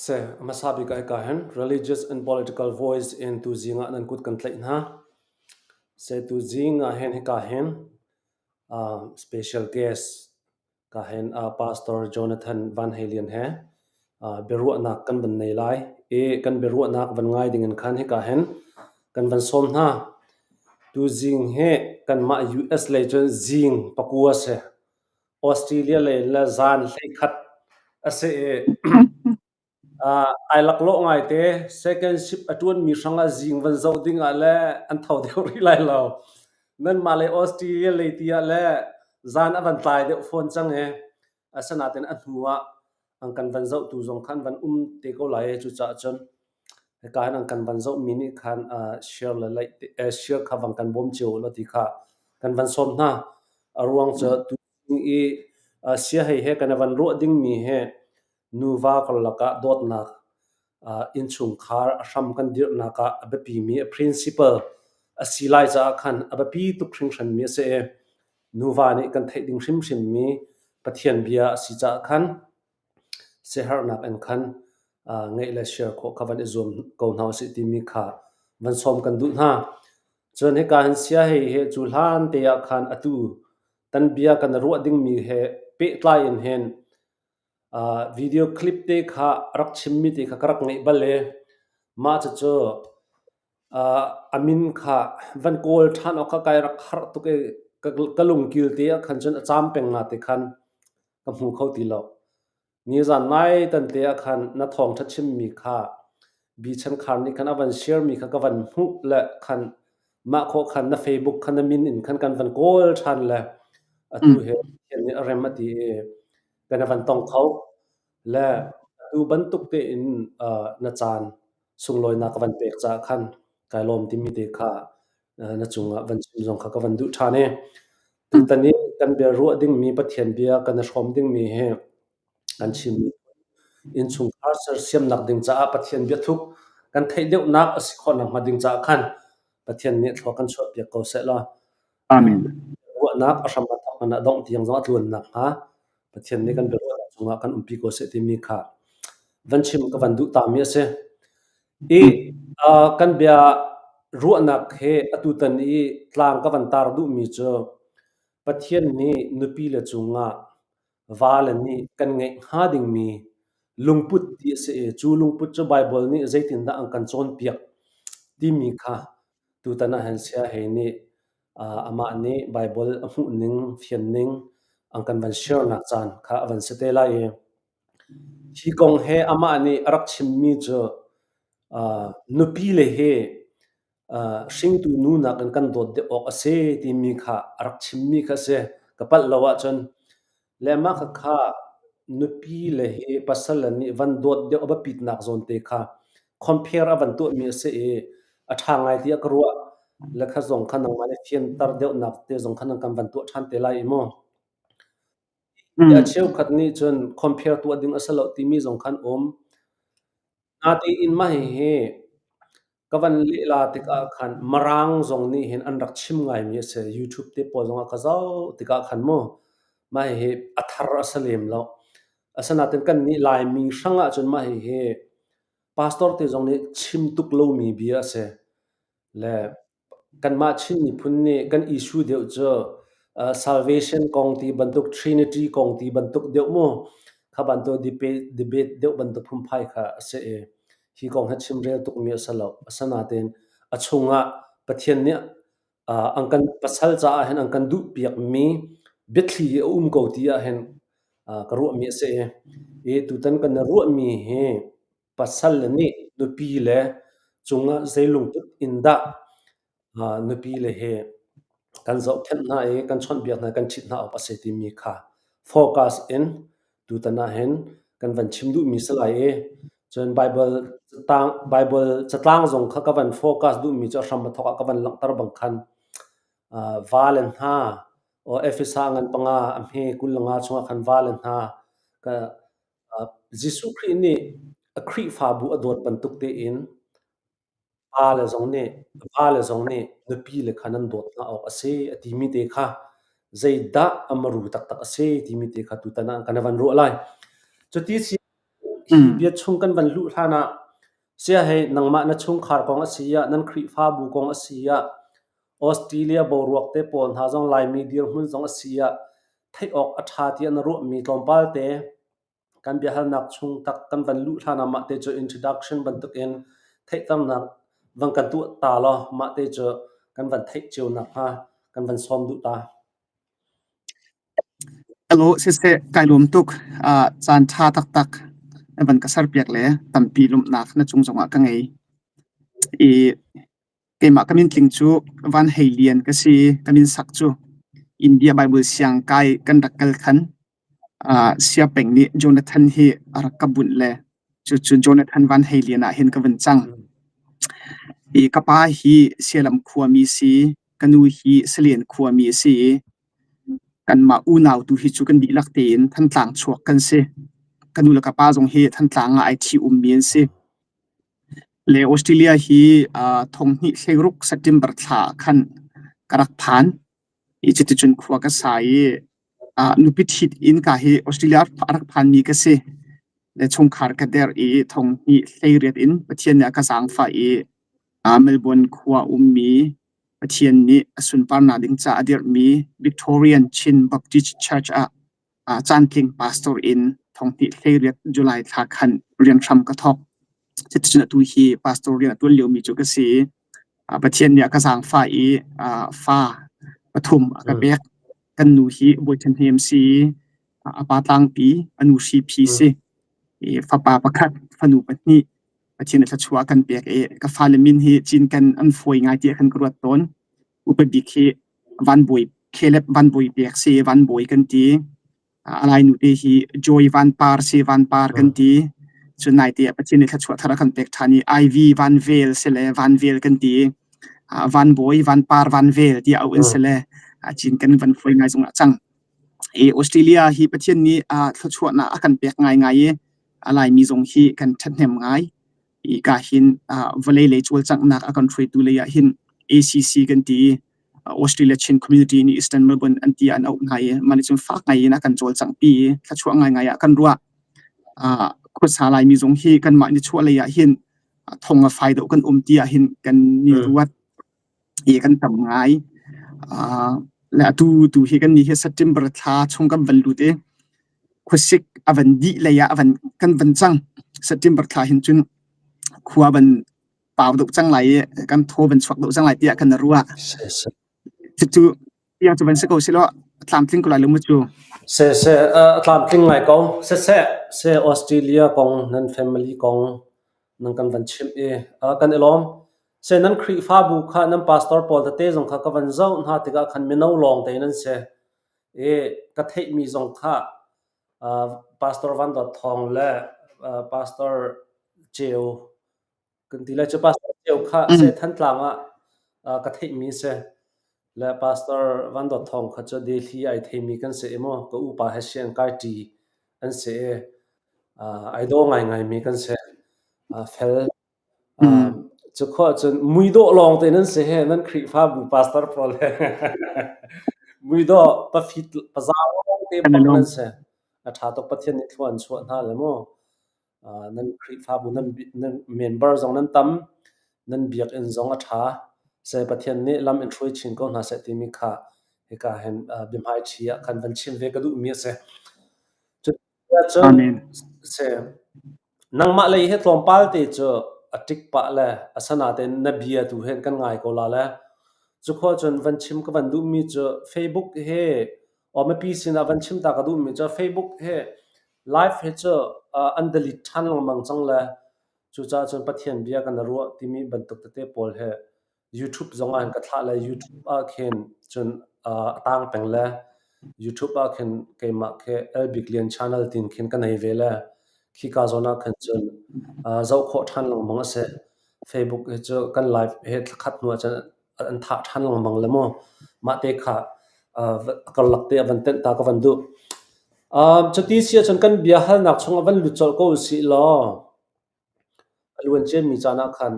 Seh, a hmasa bik ah hika hin Religious and Political Voice in tuzing ah nan kut kan tlaih hna. Seh, tuzing ah hin hika hin special guest ka hin Pastor Jonathan Van Helian he biaruahnak kan van nei lai i kan biaruahnak van ngai ding in khan hika hin kan van sawm hna. Tuzing hi kanmah US lei cun zing pakua si. Australia lei le zan 11 a si i ai laklawh ngaite. Second shift a ṭuanmi hrangah zing van zoh dingah le an tho deuh rih lai lo. Nanmah lei Australia lei ti ah le zan a van tlai deuh fawn cang i asinain a hnu ah an kan van zohtu zong kha an van um te ko lai i cucaah cun hika hin an kan van zohmi nih khan share le like share kha van kan bawm cio u law ti kha kan van sawm hna. A ruang cu tu i siahei he kan i van ruah dingmi hi nuva karlak ah dawtnak innchungkhar a hram kan dirhnak ah a biapimi a principle a si lai caah khan a biapi tuk hringhranmi a si i nuva nih kan theih ding hrimhrimmi Pathian bia a si caah khan siaherhnak in khan ngeih le share khawh kha van i zuam ko hna usih timi kha van sawm kan duh hna. Cun hika hin sia hei hi cu hlan te ah khan atu tan bia kan ruah dingmi he pehtlai in hin video clip te kha rak chimmi te kha ka rak ngeih bal i mah cucu a min kha van kawl ṭhan awk kha kai rak harh tuk i ka lungkil te ah khan cun a caam peng na te khan ka hmu kho ti lo. Nizan nai tan te ah khan na thawngṭha chimmi kha Bi Chankhar nih khan a van share mi kha ka van hmuh le khan mah khawh khan na Facebook khan na min in khan kan van kawl ṭhan le atu he Pathian nih a rem a ti i kan van tong kho le atu bantuk tein na caan sunglawinak ka van pek caah khan kai lawm timi te kha na cungah van chim zong kha ka van duh ṭhan i tutan i kan bia ruah dingmi Pathian bia kan i hrawm dingmi hi kan chimmi innchungkhar sersiamnak ding caah Pathian biathuk kan theih deuhnak a si khawh nakhnga ding caah khan Pathian nih thlua kan chuahpiak ko seh law Amen. Ruahnak a hram a thawk hmanh ah dongh tiang zong a tluan nakhnga Pathian nih kan biaruahnak cungah kan umpi ko seh timi kha van chim ka van duh tami a si. I kan bia ruahnak he atutan i tlang ka van tar duhmi cu Pathian nih nupi le cungah vale nih kan ngeih hnga dingmi lungput ti a si i cu lungput cu Baibal nih zeitindah an kan cawnpiak timi kha tutan ah hin Saya Hei nih amah nih Baibal a hmuhning, fianning an kan van share-nak caan kha a van si te lai i hi kong he amah nih a rak chimmi cu nupile hi hringtu nu nakin kan dawt deuh awk a si timi kha a rak chimmi kha a si. Ka palh lo ahcun le mah khakha nupi le hi pasal le nih van dawt deuh a biapitnak zawn te kha compare a van tuahmi a si i a ṭha ngai tiah ka ruah. Le kha zong kha nangmah nih fianter deuhnak te zong kha nan kan van tuah ṭhan te lai i mu. A cheukhat nih cun compare tuah ding a si lo timi zong khan um. Natein mah hihi ka van lehla tikah khan Mirang zong nih hin an rak chim ngaimi a si. YouTube te pawl zongah ka zoh tikah khan mu mah hihi a thar a si lem lo. Asinain kannih Laimi hrang ahcun mah hihi pastor te zong nih chim tuk lomi bia a si. Le Kanmah Chin miphun nih kan issue deuh cu salvation kong ti bantuk, Trinity kong ti bantuk deuh mu. Kha bantuk debate deuh bantuk phunphai kha a si i hi kong hi chimrel tukmi a si lo. Asinain a chungah Pathian nih an kan pasal caah hin an kan duhpiakmi biathli a um ko ti ahhin ka ruahmi a si i tutan kan i ruahmi hi Pasal le nih nupi le cungah zei lungput in dah nupi le he kan zohkhenh hna i kan chawnhbiak hna, kan ṭhit hna awk a si timi kha focus in tutan ahhin kan van chim duhmi si lai i cun Baibal catang Baibal catlang zong kha ka van focus duhmi cu a hram a thawk ah ka van langhter bang khan va le hna Efesa ngan panga a hme 25 chungah khan va le hna ka Jesuh Khrih nih a Khrihfabu a dawt bantuk tein pale zong nih vale zong nih nupi le kha nan dawt hna awk a si a timi te kha zeidah a maru taktak a si timi te kha tutan ah kan van ruah lai. Cuti si Hi bia chung kan van luh hlan ah sia hei nangmah na chungkhar kong a si ah, nan Khrihfabu kong a si ah, Australia boruak te pawl hna zong Laimi dirhmun zong a si ah theih awk a ṭha tiah na ruahmi tlawmpal te kan biahalnak chung tak kan van luh hlan ah mah te cu introduction bantukin theihternak van kan tuah ta law mah te cu kan van theih cio nakhnga kan van sawm duh ta. Hello, siseh kai lawm tuk. Caan ṭha taktak na van ka serpiak le tampi lawmhnak na cung zongah ka ngei. I keimah ka min tling cu Van Hei Lian ka si. Ka min sak cu India Bible siang kai kan rak kal khan Siapeng nih Jonathan hi a rak ka bunh le cucu Jonathan Van Hei Lian ah hin ka vun cang. I ka pa hi Sialam khuami si, ka nu hi Salen khuami a si i kanmah unau tu hi cu kan dihlak tein Thantlang chuak kan si. Ka nu le ka pa zong hi Thantlang ah ai ṭhi-ummi an si. Le Australia hi thonghnih hleiruk September thla ah khan ka rak phan. I cuticun khua ka sa i nupi ṭhit in ka hi Australia a rak phanmi ka si. Le chungkhar ka derh i thonghnih 18 in Pathian nih a ka zaangfah i Melbourne khua ummi Pathian nih a sunparnak ding ca a dirhmi Victorian Chin Baptist Church ah caantling pastor in thonghnih 18 July thla khan rian hram ka thawk. Cuticun atu hi pastor rian a ṭuan liomi cu ka si. Pathian nih a ka zaangfah i fa pathum a ka pek. Kan nu hi Bawi Ṭha Hnem si i a pa tlangpi, a nu hripi si. I fapa pakhat, fanu pahnih Pathian nih thluachuah a kan pek i ka fale min hi cinken an fawi ngai tiah khan ka ruat tawn. Upa bik hi Van Bawi Caleb Van Bawi pek si Van Bawi kan ti. A lainu te hi Joy Van Par si Van Par kan ti. Cun naite ah Pathian nih thluachuah thar a kan pek ṭhan i Ivy Van Vel si le Van Vel kan ti. Van Bawi Van Par Van Vel tiah auh an si le cinken van fawi ngai zong ah cang. I Australia hi Pathian nih thluachuahnak a kan pek ngaingai i a Laimi zong hi kan ṭhahnem ngai. I ka hin vawlei lei cawlcanghnak a kan hruaitu lei ah hin ACC kan ti i Australia Chin Community in Eastern Melbourne an ti an auh hna i mah nih cun fak ngai in a kan cawlcanghpi i thluachuah ngaingai ah kan ruah. Khuasa Laimi zong hi kanmah nichuah lei ah hin thong a fai deuh kan um ti ah hin kan ni ruat i kan tam ngai. Le atu tu hi kan ni hi September thla chung kan van lut i khuasik a van dih lei ah a van kan van cang. September thla hin cun khua van pau deuh cang lai i kan thaw van chuak deuh cang lai tiah kan ruah. Cucu tiang cu van si ko selaw a tlamtling ko lai lo mu cu. Siseh, a tlamtling ngai ko. Siseh, se Australia kong, nan family kong nan kan van chimh i kan i lawm. Se nan Khrihfabu kha nan pastor pawl tete zong kha ka van zoh hna tikah khan mino lawng te nan si. I ka theihmi zong kha Pastor Van Dawt Thawng le Pastor Ceu kan ti lai cu Pastor Ceu kha se Thantlang ah ka theihmi si. Le Pastor Van Dawt Thawng kha cu Delhi ai theimi kan si i mu ka upa he sian kai ṭi an si i ai daw ngaingaimi kan si. Fel Cu khua cun muidawh lawng te nan si he nan Khrihfabu pastor pawl he muidawh pafit paza lawng te bak nan si. A ṭha tuk Pathian nih thlua an chuah hna le mu. Nan Khrihfabu nan nan member zong nan tam nan biakinn zong a ṭha. Se Pathian nih lam in hruai chin ko hna seh timi kha hika hin biahmaiṭhi ah khan van chim ve ka duhmi a si. Cun Amen. si nangmah lei hi tlawmpal te cu a ṭik pah le a sanatein na bia tu hin kan ngai ko la le cukhua cun van chim ka van duhmi cu Facebook hi aw mipi sinah van chim ta ka duhmi cu Facebook hi live hi cu an delete ṭhan lengmang cang le cucaah cun Pathian bia kan i ruah timi bantuk tete pawl hi YouTube zong ah hin ka thlah le YouTube ah khin cun a tang peng le YouTube ah khin keimah khi L Bik Lian channel tin khin ka nei ve le khika zawn ah khan cun zoh khawh ṭhan lengmang a si. Facebook hi cu kan live he thlakhat hnu ah cun an thah ṭhan lengmang le mu. Mah te kha a karlak te a van tenh ta ka van duh. Cuti si ahcun kan bia halnak chung ah van lut colh ko usih law A luanciami caan ah khan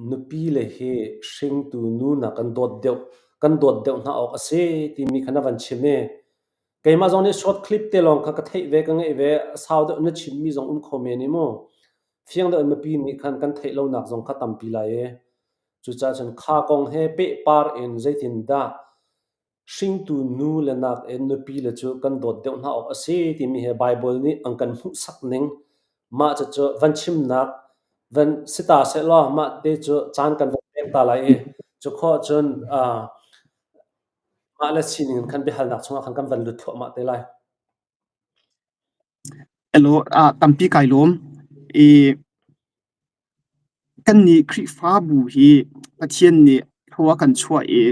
nupile hi hringtu nu nak kan dawt deuh kan dawt deuh hna awk a si timi kha na van chim i. Keimah zong nih short clip te lawng kha ka theih ve, ka ngeih ve. A sau deuh na chimmi zong um kho men i mu. Fiang deuh in mipi nih khan kan theih lonak zong kha tampi lai i cucaah cun kha kong he pehpar in zeitindah hringtu nu le nakin nupi le cu kan dawt deuh hna awk a si timi he Baibal nih an kan hmuhsak ning mah cucu van chimnak van si ta sehlaw mah te cu caan kan van pek ta lai i cu khawh cun mah le sining in khan biahalnak chungah khan kan van lut thluahmah te lai. Hello, tampi kai lawm. I Kannih Khrihfabu hi Pathian nih thlua kan chuah i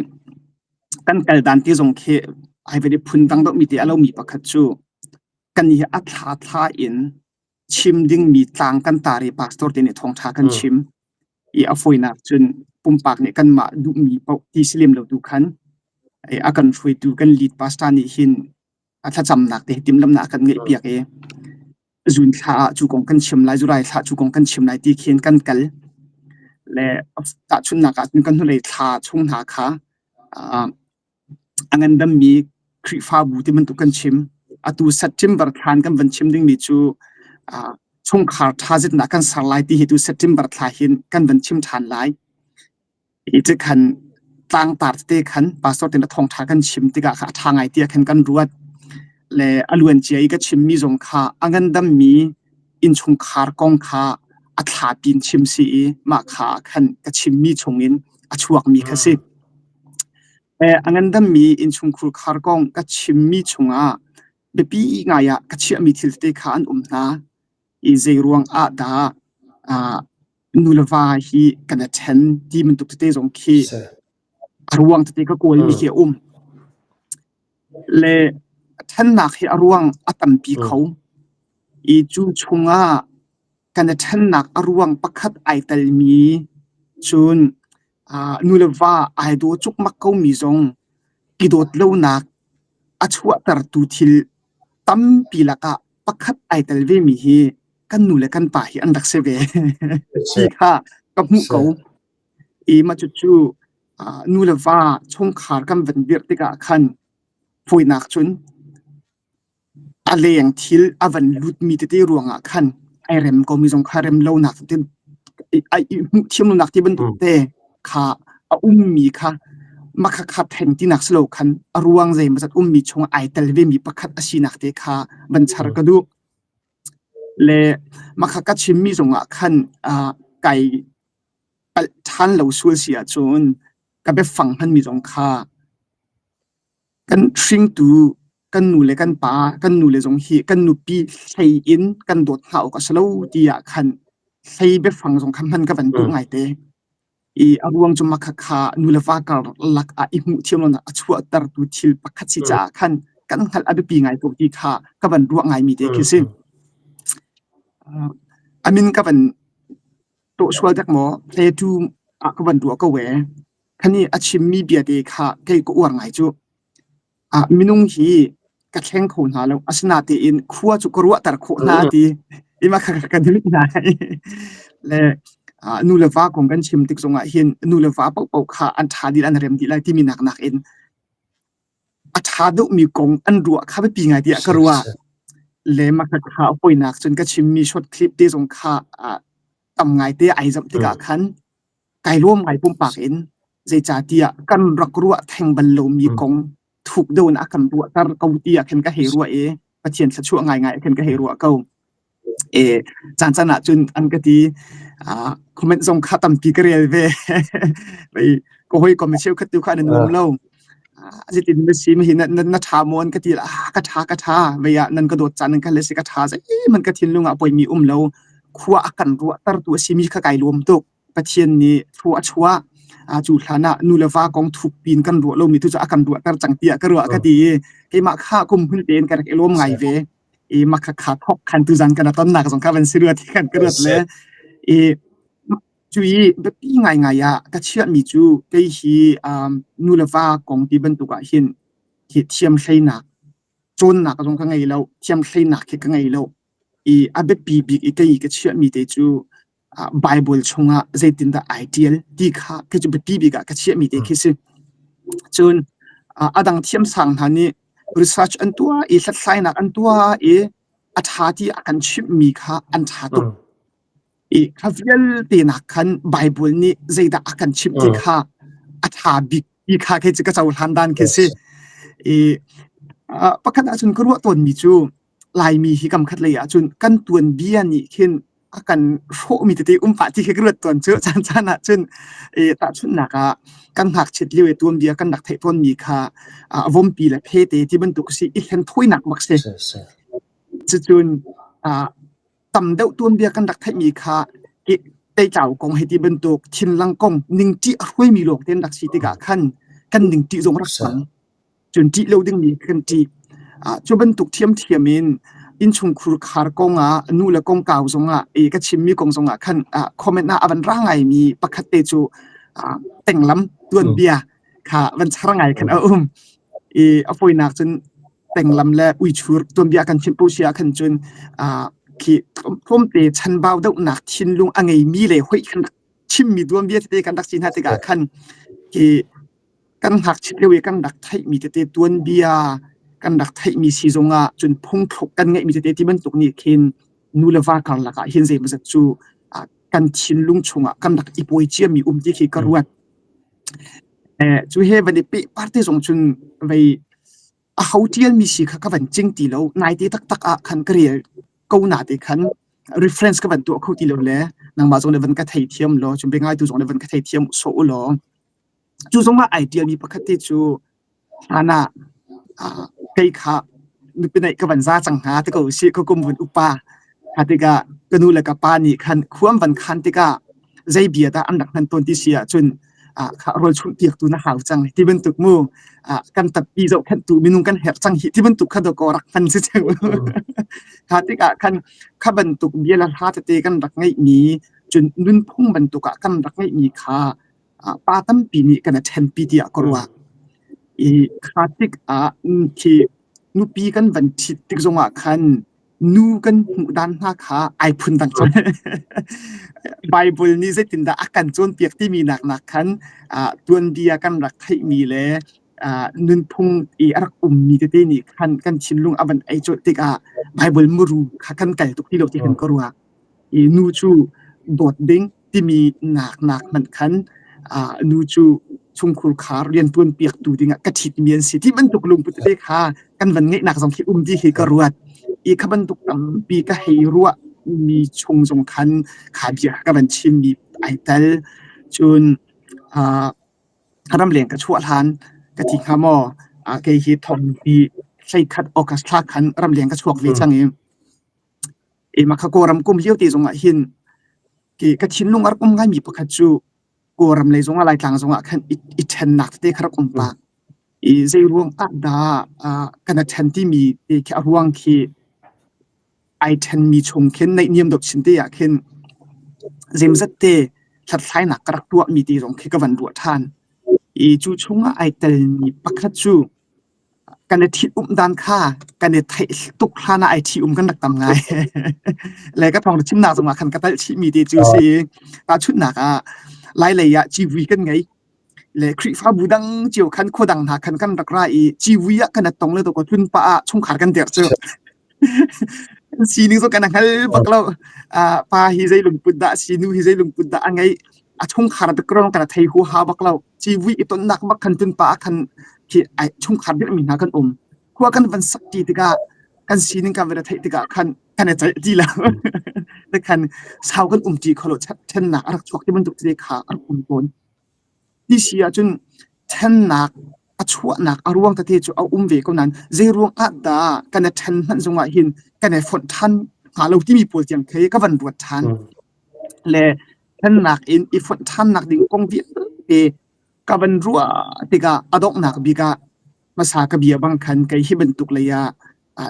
kan kal dan ti zong khi ai van i phundang deuhmi te a lomi pakhat cu kannih hi a thla thla in chim dingmi tlang kan tar i pastor te nih thawngṭha kan chim i a fawinak cun pumpak nih kanmah duhmi paoh ti si lem lo tu khan a kan hruaitu kan lead pastor nih hin a thlacamnak te timhlamhnak a kan ngeihpiak i zun thla ah cu kong kan chim lai, July thla cu kong kan chim lai ti khin kan kal. Le tahchunhnak ah cun kan hnulei thla chung hna kha a ngandammi Khrihfabu ti bantuk kan chim. Atu September thlan kan van chim dingmi cu chungkhar ṭha zetnak kan ser lai ti hi tu September thla hin kan van chim ṭhan lai. Hi cu khan tlangtar tete khan pastor te na thawngṭha kan chim tikah kha a ṭha ngai tiah khan kan ruat. Le a luancia i ka chimmi zong kha a ngandammi innchungkhar kong kha a thla pin chim si i mah kha khan ka chimmi chungin a chuakmi kha si. A ngandammi innchungkhur khar kong ka chimmi chungah biapi ngai ah ka chiahmi thil tete kha an um hna. I zei ruang ah dah nu le va hi kan i ṭhen ti bantuk tete zong khi a ruang tete ka kawlmi khi a um. Le ṭhennak hi a ruang a tampi kho. I cu chungah kan i ṭhennak a ruang pakhat ai telmi cun nu le va ai daw cukmak komi zong i dawt lonak a chuahtertu thil tampi lakah pakhat ai tel vemi hi kan nu le kan pa hi an rak si ve ti kha ka hmuh ko. I mah cucu nu le va chungkhar kan van dirh tikah khan fawinak cun a leng thil a van lutmi tete ruangah khan ai rem komi zong kha rem lonak tete ai hmuh thiam lonak ti bantuk te kha a ummi kha makhakha then tinak si lo khan a ruang zeimawzat ummi chungah ai tel vemi pakhat a sinak te kha van char ka duh. Le makha ka chimmi zongah khan kai palh ṭhan lo sual si ahcun ka biafang hmanmi zong kha kan hringtu kan nu le kan pa kan nu le zong hi kan nupi hlei in kan dawt hna awk a si lo tiah khan hlei biafang zong kha hman ka van duh ngaite. I a ruang cu makhakha nu le va karlak ah i hmuh thiam lonak a chuahtertu thil pakhat si caah khan kan hngalh a biapi ngai ko ti kha ka van ruah ngaimi te khi si. A min ka van tawh sual dek maw Plato ah ka van ruah ko ee. Khani a chimmi bia te kha kei ka uar ngai cu. Minung hi ka thleng kho hna lo. Asinain khua cu ka ruahter khawh hna ti ima kha ka duh hna. Le nu le va kong kan chim tik zongah hin nu le va paohpaoh kha an ṭha dih an rem dih lai timi nak nakin a ṭha deuhmi kong an ruah kha biapi ngai tiah ka ruah. Le mah kha a poinak cun ka chimmi short clip te zong kha tam ngai te ai zamh tikah khan kai lawm ngai pumpak in zeicahtiah kan rak ruah theng bal lomi kong thuk deuh in a kan ruahter ko tiah khin ka hei ruah i Pathian thluachuah ngaingai khin ka hei ruah ko. E caan caan ah cun an ka ti comment zong kha tampi ka rel ve. Vei ka hawikom cheukhat tu kha an nuam lo. Zeitin na si hi na na tha maw an ka ti ka tha ka tha vei ah nan ka dawt caan nan ka le si ka tha zeihmanh ka thinlung ah poimi um lo khua a kan ruahtertu a simi kha kai lawm tuk. Pathian nih thlua a chuah. Cu hlan ah nu le va kong thuk piin kan ruah lomi tu cu a kan ruahter cang tiah ka ruah ka ti i keimah kha kum hul tein ka rak i lawm ngai ve. I mah kha kha thok khan tuzan kan tonnak zong kha van si rua ti kan ka ruat le i cu i biapi ngaingai ah ka chiahmi cu kei hi nu le va kong ti bantuk ah hin hi thiamhleinak cawnnak zong ka ngei lo thiamhleinak khi ka ngei lo i a biapi bik i kei ka chiahmi te cu Bible chungah zeitindah ai ṭial ti kha khi cu biapi bik ah ka chiahmi te khi si. Cun a dang thiamsang hna nih research an tuah i hlathlainak an tuah i a ṭha ti a kan chimhmi kha an ṭha tuk. I kha vialte nak khan Bible nih zeidah a kan chimh ti kha a ṭha bik ti kha khi cu ka cohlan dan khi si. I pakhat ahcun ka ruah tawnmi cu Laimi hi kam khat lei ahcun kan tuanbia nih khin a kan hrawhmi tete um pah ti khi ka ruat tawn cu caan caan ahcun i tahchunhnak ah kan ngakchiat lio i tuanbia kan rak theih tawnmi kha vompi le phete ti bantuk si i hlen thawinak bak si. Cucun tam deuh tuanbia kan rak theihmi kha teitlau kong hei ti bantuk thinlang kong ningṭih a hruaimi lawng te an rak si tikah khan kan ningṭih zong rak cang. Cun ṭih lo dingmi kan ṭih. Cu bantuk ṭhiamṭhiam in innchungkhur khar kong ah nu le kongkau zongah i ka chimmi kong zongah khan comment ah a van ra ngaimi pakhat te cu tenglam tuanbia kha van char ngai khan a um. I a fawinak cun tenglam le uichur tuanbia kan chimh po si ah khan cun khi tlawmte chanbau deuhnak thinlung a ngeimi le hoih khan chimmi tuanbia tete kan rak si hna tikah khan khi kan ngakchia lio i kan rak theihmi tete tuanbia kan rak theihmi si zongah cun phungthluk kan ngeihmi tete ti bantuk nih khin nu le va karlak ah hin zeimawzat cu kan thinlung chungah kan rak i pawi ciami um ti khi ka ruat. Cu he van i peh par te zong cun vei a ho ṭialmi si kha ka van cing ti lo. Naite taktak ah khan ka rel ko na te khan reference ka van tuah kho ti lo le nangmah zong nih van ka theithiam law cun biangaitu zong nih van ka theithiam sawh u law Cu zongah ai ṭialmi pakhat te cu hlan ah kei kha nupi neih ka van za cang hnga ti ko usih ka kum vun upa. Kha tikah ka nu le ka pa nih khan khua an van khan tikah zei bia dah an rak hman tawn ti si ahcun kha rawl chumh piaktu na hau cang ti bantuk mu kan tappi zohkhenhtu minung kan herh cang hi ti bantuk kha dawkaw rak hman si cang. Kha tikah khan kha bantuk bia le hla tete kan rak ngeihmi cun nunphung bantuk ah kan rak ngeihmi kha pa tampi nih kan i ṭhenpi tiah ka ruah. I kha tikah khi nupi kan van ṭhit tik zongah khan nu kan hmuh dan hna kha ai phun dang cang. Bible nih zeitindah a kan cawnpiak timi nak nak khan tuanbia kan rak theihmi le nunphung i a rak ummi tete nih khan kan thinlung a van ei colh tikah Bible muru kha kan kal tuk ti lo ti khan ka ruah. I nu cu dawt ding timi ngaknak hmanh khan nu cu chungkhur khar riantuan piaktu dingah ka ṭhitmi an si ti bantuk lungput tete kha kan van ngeihnak zong khi um ti khi ka ruat. I kha bantuk tampi ka hei ruah mi chung zong khan kha bia ka van chimmi ai tel. Cun ramleng ka chuah hlan ka ti hnga maw kei hi thongpi 11 August thla khan ramleng ka chuak ve cang i Mah kha Kawlram kum lio te zongah hin ka thinlung a rak um ngaimi pakhat cu Kawlram lei zongah Laitlang zongah khan i ṭhennak tete kha rak um pah. I zeiruang ah dah kan i ṭhen timi te khi a ruang khi ai ṭhenmi chung khin naihniam deuh chin te ah khin zeimzat te hlathlainak ka rak tuahmi te zong khi ka van ruah ṭhan. I cu chungah ai telmi pakhat cu Kan i ṭhit-umh dan kha kan i theih tuk hlan ah ai ṭhi-um kan rak tam ngai. Le ka thawng chimnak zongah khan ka telh chihmi te cu si. Tahchunhnak ah Lailei ah civui kan ngei. Le Khrihfabu dang cio khan khua dang hna khan kan rak ra i civui ah kan i tong le to tlun pah ah chungkhar kan dirh cu. Sining zong kan hngal bak lo. Pa hi zei lungput dah si, nu hi zei lungput dah a ngeih. A chungkhar background kan thei huaha bak lo. Civui i tonnak bak khan tun pa ah khan khi ai chungkhar dirhmi hna kan um. Khua kan van sak ṭi tikah kan sining kan van i theih tikah khan kan i ceih ti lo. Khan sau kan um ṭi kho lo. Ṭhennak a rak chuak ti bantuk tete kha a rak um tawn. Ti si ahcun ṭhennak a chuahnak a ruang tete cu a um ve ko nain zeiruang ah dah kan i ṭhen hmanh zongah hin kan i fonh ṭhan hnga lo timi pawl tiang khi ka van ruat ṭhan. Le ṭhennak in i fonh ṭhannak ding kong vialte ka van ruah tikah a donghnak bik ah hmasa ka bia bang khan kei hi bantuk lei ah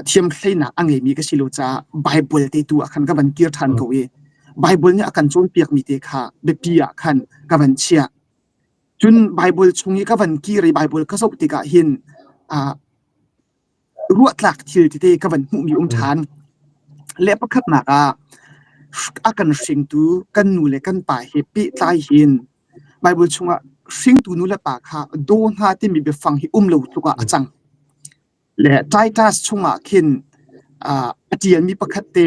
thiamhleinak a ngeimi ka si lo caah Baibal te tu ah khan ka van kir ṭhan ko i Baibal nih a kan cawnpiakmi te kha biapi ah khan ka van chiah. Cun Baibal chung i ka van kir i Baibal ka zoh tikah hin ruahtlak thil tete ka van hmuhmi um ṭhan. Le pakhatnak ah a kan hringtu kan nu le kan pa he pehtlai hin Baibal chungah hringtu nu le pa kha daw hna timi biafang hi um lo tluk ah a cang. Le Titus chungah khin a ṭialmi pakhat te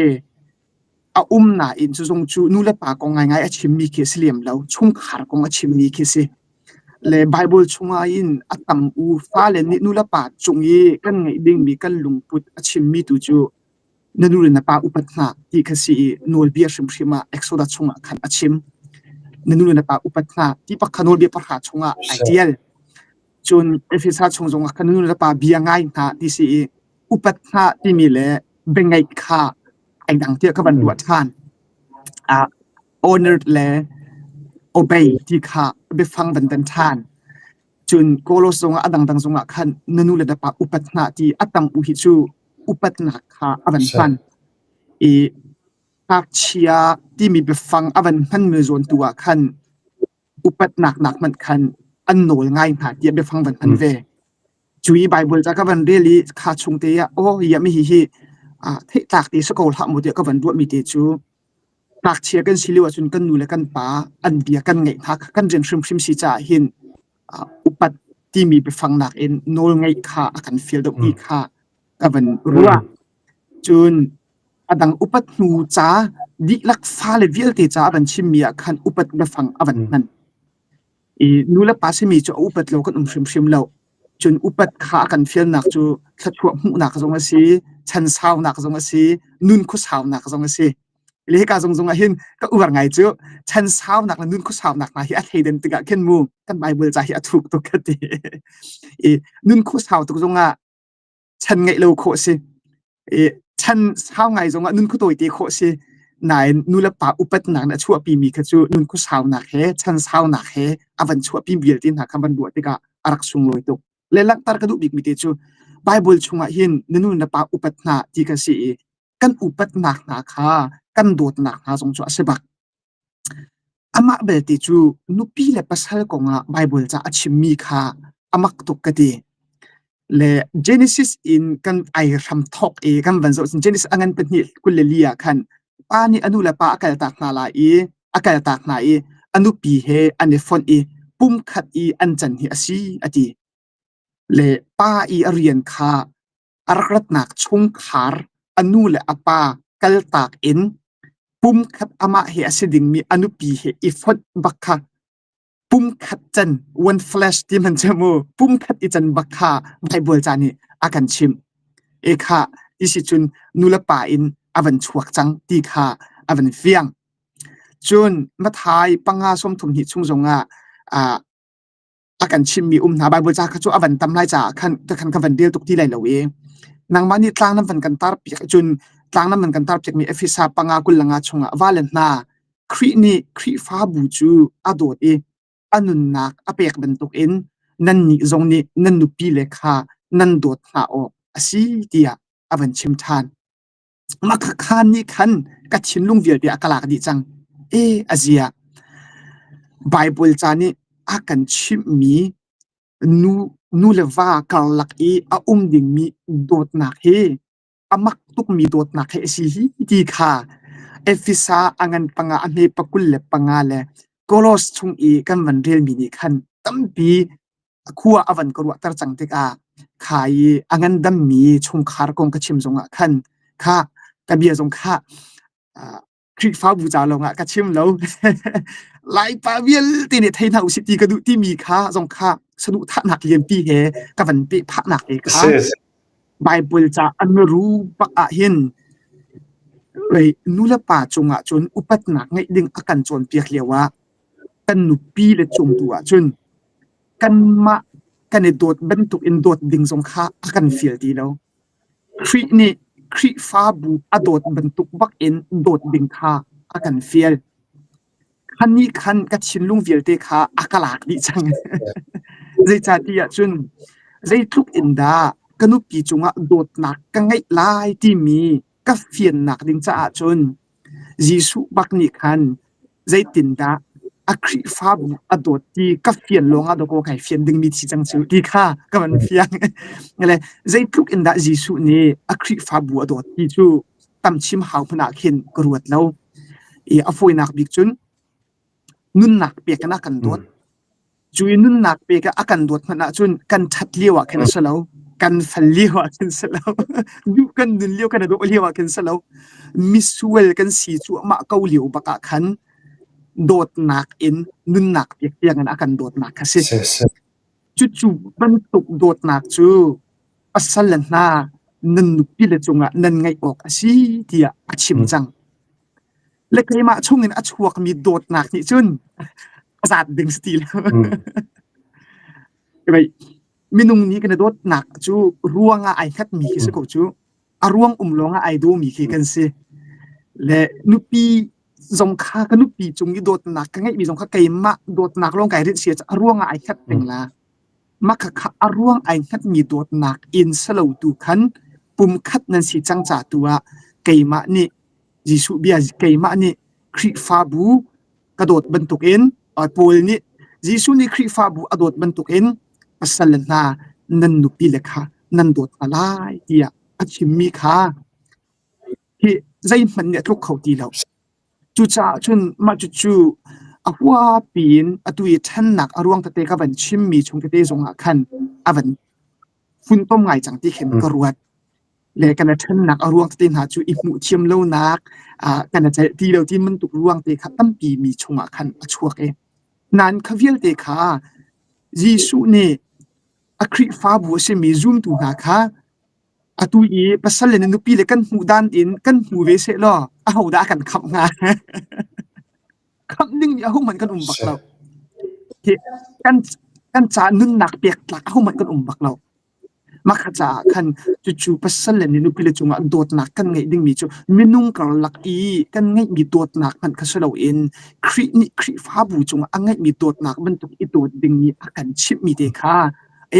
a um nain cu zong cu nu le pa kong ngaingai a chimmi khi a si lem lo. Chungkhar kong a chimmi khi a si. Le Baibal chungah in a tam u fale nih nu le pa cung i kan ngeih dingmi kan lungput a chimmi tu cu na nu le na pa upat hna ti kha si i nawlbia hrimhrim ah Exodus chungah khan a chim. Na nu le na pa upat hna ti pakha nawlbia pahra chungah ai ṭial. Cun Efesa chung zongah khan na nu le na pa bia ngai hna ti si i upat hna timi le biangaih kha ai dang tiah ka van ruah ṭhan. Ah, honor le obey ti kha biafang van dan ṭhan. Cun Kolos zongah a dangdang zongah khan na nu le na pa upat hna ti a tam u hi cu upatnak kha a van hman. I ngakchia timi biafang a van hmanmi zawn tu ah khan upatnak nak hmanh khan an nawl ngai hna tiah biafang van hman ve. Cu i Baibal ca ka van rel i kha chung te ah aw hi mi hi hi theihtlak te si ko hlah mu tiah ka van ruahmi te cu ngakchia kan si lio ahcun kan nu le kan pa an bia kan ngaih hna kha kan rian hrimhrim si caah hin upat timi biafang nakin nawl ngeih kha a kan fial deuh ti kha ka van ruah. Cun a dang upat hnu ca dihlak fale vialte ca a van chimmi ah khan upat biafang a van hman. I nu le pa simi cu a upat lo kan um hrimhrim lo. Cun upat kha a kan fialnak cu thluachuah hmuhnak zong a si, chansaunak zong a si, nun khuasaunak zong a si. Le hika zong zong ah hin ka uar ngai cu chansaunak le nun khuasaunak hna hi a thleidan tikah khin mu kan Bible ca hi a thuk tuk ka ti. I nun khuasau tuk zong ah chan ngeih lo khawh si. I chan sau ngai zong ah nun khu tawi te khawh si. Nain nu le pa upatnak nih a chuahpi mi kha cu nun khu saunak he chan saunak he a van chuahpi vialte hna kha van ruah tikah a rak sunglawi tuk. Le langhter ka duh bik mi te cu Bible chungah hin na nu na pa upat hna ti kan si i kan upatnak hna kha kan dawtnak hna zong cu a si bak. Amah belte cu nupi le pasal kongah Baibal ca a chimmi kha a mak tuk ka ti. Le Genesis in kan ai hram thawk i kan van zoh cun Genesis a ngan pahnih 24 ah khan pa nih a nu le pa a kaltak hna lai i a kaltak hna i a nupi he an i fonh i pumkhat i an can hi a si a ti. Le pa i a rian kha a rak ratnak chungkhar a nu le a pa kaltak in pumkhat amah he a si dingmi a nupi he i fonh bak kha pumkhat can one flesh ti man che mu pumkhat i can bak kha Bible ca nih a kan chimh. E kha ti si cun nu le pa in a van chuak cang ti kha a van fiang. Cun Mathai panga sawmthum hnih chung zongah a kan chimmi um hna Bible ca kha cu a van tam lai caah khan ka khan ka van rel tuk ti lai lo i nangmah nih tlang nan van kan tar piak cun tlang nan van kan tar piakmi Efesa panga 25 chungah va le hna Khrih nih Khrihfabu cu a dawt i a nunnak a pek bantukin nannih zong nih nan nupi le kha nan dawt hna awk a si tiah a van chim ṭhan. Mah kha nih khan ka thinlung vialte a ka lak dih cang. E a zia. Baibal ca nih a kan chimhmi nu, nu le va karlak i a um dingmi dawtnak hi a mak tukmi dawtnak hi a si hi ti kha Efesa a ngan panga a hme pakul le panga le Kolos chung i kan van relmi nih khan tampi a khua a van ka ruahter cang tikah kha i a ngandammi chungkhar kong ka chim zongah khan kha ka bia zong kha Khrihfabu ca lawngah ka chim lo. Laipa vialte nih thei hna usih ti ka duh timi kha zong kha saduhthahnak lianpi he ka van peh phahnak te kha Bible ca an ru bak ah hin nu le pa cungah cun upatnak ngeih ding a kan cawnpiak lio ah kan nupi le cung tu ah cun kanmah kan i dawt bantuk in dawt ding zong kha a kan fial ti lo. Khrih nih Khrihfabu a dawt bantuk bak in dawt ding kha a kan fial. Khan nih khan ka thinlung vialte kha a ka lak dih cang. Zeicahtiah cun zeitluk in dah ka nupi cungah dawtnak ka ngeih lai timi ka fiannak ding caah cun Jesuh bak nih khan zeitindah a Khrihfabu a dawt ti ka fian lawngah dawkaw kai fian dingmi thi cang cu ti kha ka van fiang. Le zeitluk in dah Jesuh nih a Khrihfabu a dawt ti cu tam chim hau hmanh ah khin ka ruat lo. I a fawinak bik cun nunnak pek in a kan dawt. Cu i nunnak pek a kan dawt hmanh ahcun kan ṭhat lio ah khin a si lo. Kan fal lio ah khin si lo. Duh kan nun lio kan i dawh lio ah khin si lo. Misual kan si cuahmah ko lio bak ah khan dawtnak in nunnak pek tiang in a kan dawtnak kha si. Cucu bantuk dawtnak cu pasal le hna nan nupi le cungah nan ngeih awk a si tiah a chim cang. Le keimah chungin a chuakmi dawtnak nih cun a zaat ding si ti lo. Minung nih kan i dawtnak cu ruangah ai hngatmi khi si ko cu. A ruang um lawngah ai dawmi khi kan si. Le nupi zong kha ka nupi cung i dawtnak ka ngeihmi zong kha keimah dawtnak lawng kai rinh si a ruangah ai hngat peng la. Mah khakha a ruang ai hngatmi dawtnak in salo tu khan pumkhat nan si cang ca tu ah keimah nih Jesuh bia keimah nih Khrihfabu ka dawt bantukin Paul nih Jesuh nih Khrihfabu a dawt bantukin pasal le hna nan nupi le kha nan dawt hna lai tiah a chimmi kha hi zeihmanh nih a tluk kho ti lo. Cucaah cun mah cucu a huapi in atu i ṭhennak a ruang tete ka van chimmi chung tete zongah khan a van funtom ngai cang ti khin ka ruat. Le kan i ṭhennak a ruang tete hna cu i hmuh thiam lonak, kan i celh ti lo ti bantuk ruang te kha tampi mi chungah khan a chuak i nain kha vialte kha Jesuh nih a Khrihfabu a simi zumtu hna kha atu i pasal le nupi le kan hmuh dan in kan hmu ve seh law ahodah a kan khamh hnga? Khamh ding nih ahohmanh kan um bak lo. Kan kan ca nunnak pek tlak ahohmanh kan um bak lo. Mah kha caah khan cucu pasal le nupi le cungah dawtnak kan ngeih dingmi cu minung karlak i kan ngeihmi dawtnak hmanh kha si loin Khrih nih Khrihfabu cungah a ngeihmi dawtnak bantuk i dawt dingmi a kan chimhmi te kha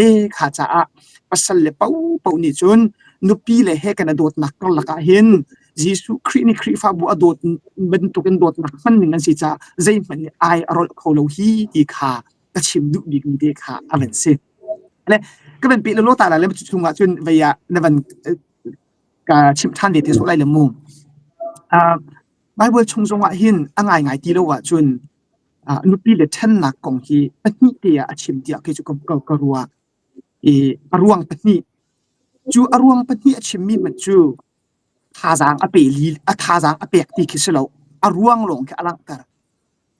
e kha caah pasal le paohpaoh nih cun nupi le he kan i dawtnak karlak ah hin Jesuh Khrih nih Khrihfabu a dawt bantukin dawtnak hman ning an si caah zeihmanh nih ai a rolh kho lo hi ti kha ka chim duh bikmi te kha a van si. Le ka van pe lo ta la le cu chungah cun vei ah na van ka chimh ṭhan ve te sawh lai le mu. Uh, Bible chung zongah hin a ngaingai ti lo ahcun uh, nupi le ṭhennak kong hi pahnih te ah a chim tiah kei cu ka, ka, ka ruah. I a ruang pahnih. Cu a ruang pahnih a chimmi hmanh cu thazaang a pe li a thazaang a pek ti khi si lo. A ruang lawng khi a langhter.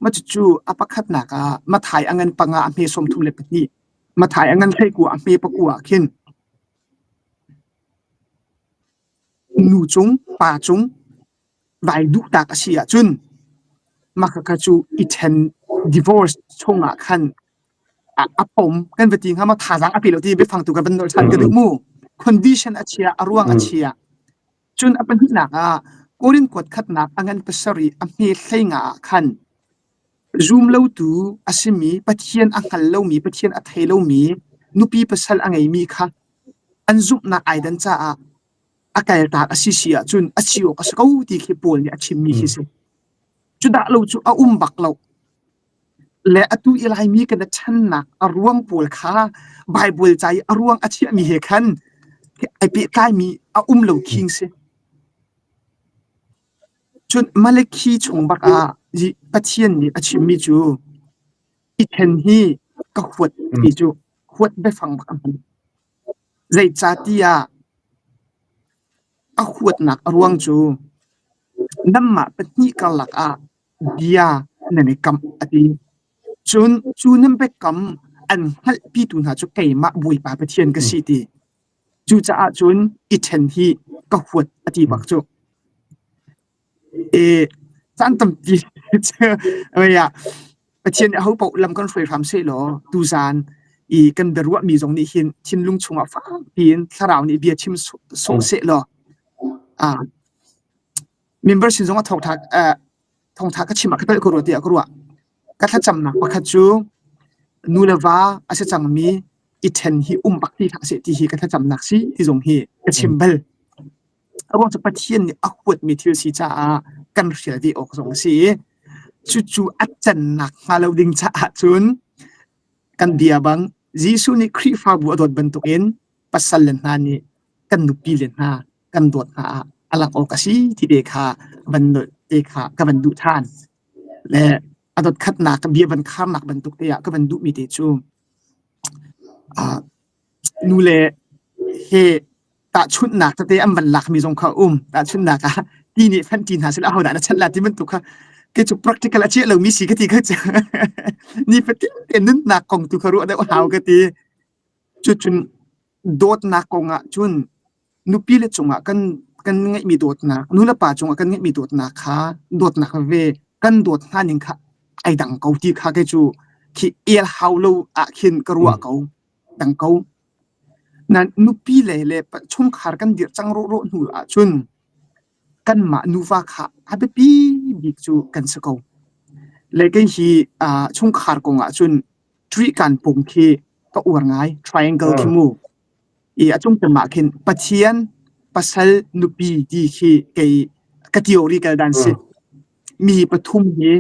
Ma cucu a pakhatnak ah Mathai a ngan panga a hme 32 Mathai a ngan 19 a hme pakua ah khin nu cung pa cung vai duhtak a si ahcun mah khakha cu i ṭhen divorce chungah khan a pom kan va ti hnga maw thazaang a pe lo ti biafang tu kan van nolh ṭhan ka duh mu condition a chia a ruang a chia Cun a pahnihnak ah Korin kuat khatnak a ngan pasarih a hme hleinga ah khan zum lotu a simi Pathian a hngal lomi Pathian a thei lomi nupi pasal a ngeimi kha an zumhnak ai dan caah a kaltak a si si ahcun a si awk a si ko ti khi Paul nih a chimmi khi si. Cu dah lo cu a um bak lo. Le atu i Laimi kan i ṭhennak a ruang pawl kha Baibal ca i a ruang a chiahmi he khan ai pehtlaimi a um lo khing si. Cun Malakhi chung bak ah Pathian nih a chimmi cu i ṭhen hi ka huat ti cu huat biafang bak a hman. Zeicahtiah a huatnak a ruang cu nanmah pahnih karlak ah bia nan i kam a ti. Cun cu nan biakam an hngalhpitu hna cu keimah Bawipa Pathian ka si ti. Cucaah cun i ṭhen hi ka huat a ti bak cu. E, caan tampi ah Pathian nih ahopaoh lam kan hruai hram sehlaw tuzaan i kan biaruahmi zong nih hin thinlung chungah fakpi in thlarau nih bia chim sawh sehlaw ah Member sin zong a thawngṭha thawngṭha ka chim ah ka telh ko rua tiah ka ruah. Ka thlacamnak pakhat cu nu le va a si cangmi i ṭhen hi um bak ti hlah seh ti hi ka thlacamnak si ti zong hi ka chim bal. A ruang cu Pathian nih a huatmi thil si caah kan hrial ve awk zong a si i cucu a cannak hnga lo ding caah cun kan bia bang Jesuh nih Khrihfabu a dawt bantukin pasal le hna nih kan nupi le hna kan dawt hna ah a lang awk a si ti te kha van nolh te kha ka van duh ṭhan. Le a dot khatnak bia van kharnak bantuk te ah ka van duhmi te cu uh, nu le He tahchunhnak tete an van lakmi zong kha um. Tahchunhnak ah ti nih fenṭi hna sila ahodah na chanh la ti bantuk kha kei cu practical a ciah lomi si ka ti kha cu. Nifatin te nunnak kong tu kha ruah deuh hau ka ti. Cucun dawtnak kong ah cun nupi le cungah kan kan ngeihmi dawtnak, nu le pa cungah kan ngeihmi dawtnak kha dawtnak ve kan dawt hna ning kha ai dang ko ti kha kei cu khi el hau lo ah khin ka ruah ko. Dang ko. Nan nupi le le chungkhar kan dirh cang rawhrawh hnu ahcun kanmah nuva kha a biapi bik cu kan si ko. Le kei hi chungkhar kong ahcun ṭuihkan pung khi ka uar ngai, triangle khi mu. I a cung ah khin Pathian, pasal, nupi ti khi kei ka theory kal dan si. Mi pathum hi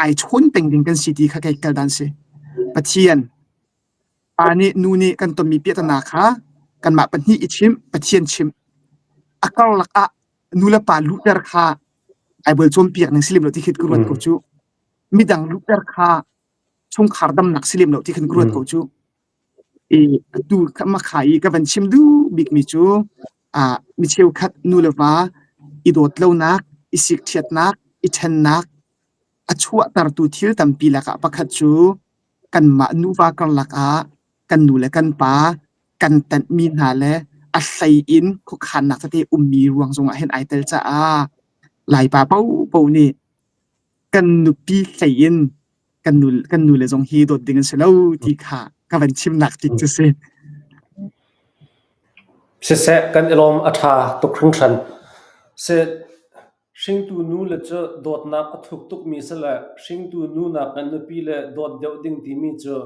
ai chawn peng ding kan si ti kha kei kal dan si. Pathian, Pa nih nu nih kan tonmi piahtana kha kanmah pahnih i chimh, Pathian chimh. A karlak ah nu le pa luhter kha Baibal cawnpiak ning si lem lo ti khi ka ruat ko cu. Midang luhter kha chungkhar damnak si lem lo ti khan ka ruat ko cu. I atu makha i ka van chim duh bikmi cu mi cheukhat nu le va i dawt lonak, i sikṭhiatnak, i ṭhennak a chuahtertu thil tampi lakah pakhat cu kanmah nuva karlak ah kan nu le kan pa kan tanhmi hna le a hlei in khuakhannak tete ummi ruang zongah hin ai tel caah Laipa paohpaoh nih kan nupi hlei in kan nu kan nu le zong hi dawt ding an si lo ti kha ka van chimnak tik cu si. Siseh kan i lawm a ṭha tuk hringhran. Si Hringtu nu le cu dawtnak a thuk tukmi si le hringtu nu nakin nupi le dawt deuh ding timi cu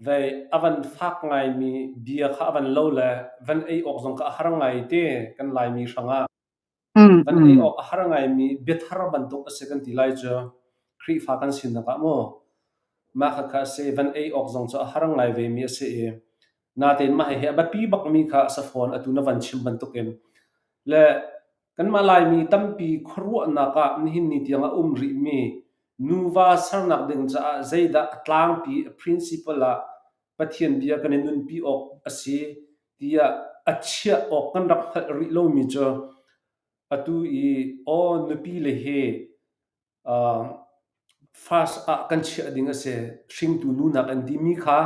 vei a van fak ngaimi bia kha a van lo le van ei awk zong kha a har ngai te kan Laimi hrangah. Van ei awk a har ngaimi biathar bantuk a si kan ti lai cu Khrihfa kan sinak ah mu. Mah khakha a si van ei awk zong cu a har ngai vemi a si i natein mah hihi a biapi bakmi kha a si fawn atu na van chim bantukin. Le Kanmah Laimi tampi khuaruahnak ah nihin ni tiang a um rihmi nuva sernak ding caah zeidah a tlangpi a principle ah Pathian bia kan i nunpi awk a si tiah a chiah awk kan rak hngalh rih lomi cu atu i aw nupi le hi first ah kan chiah ding a si hringtu nu nak an timi kha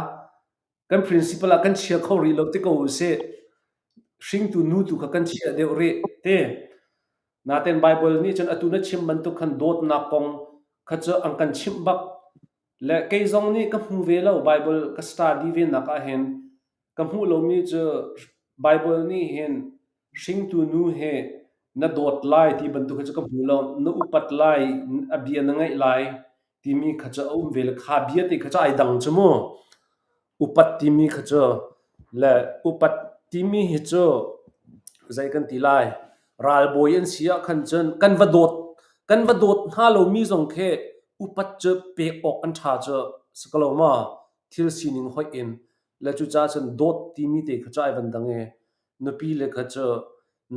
Kan principal ah kan chia kho rih lo ti ko usih. Hringtu nu tu kha kan chia deuh rih ti. Naten Bible nih cun atu na chim bantuk khan dawtnak kong kha cu an kan chimh bak. Le kei zong nih ka hmu ve lo Bible ka study ve nak ah hin ka hmuh lomi cu Bible nih hin hringtu nu he na dawt lai ti bantuk hi cu ka hmu lo. Na upat lai, a bia na ngaih lai timi kha cu a um ve le kha bia te kha cu ai dang cu mu. Upat timi kha cu le upat timi hi cu zei kan ti lai ralbawi an si ah khan cun kan va dawt kan va dawt hna lomi zong khi upat cu pek awk an ṭha cu si ko lo maw thil sining hoih in le cucaah cun dawt timi te kha cu ai van dang i nupi le kha cu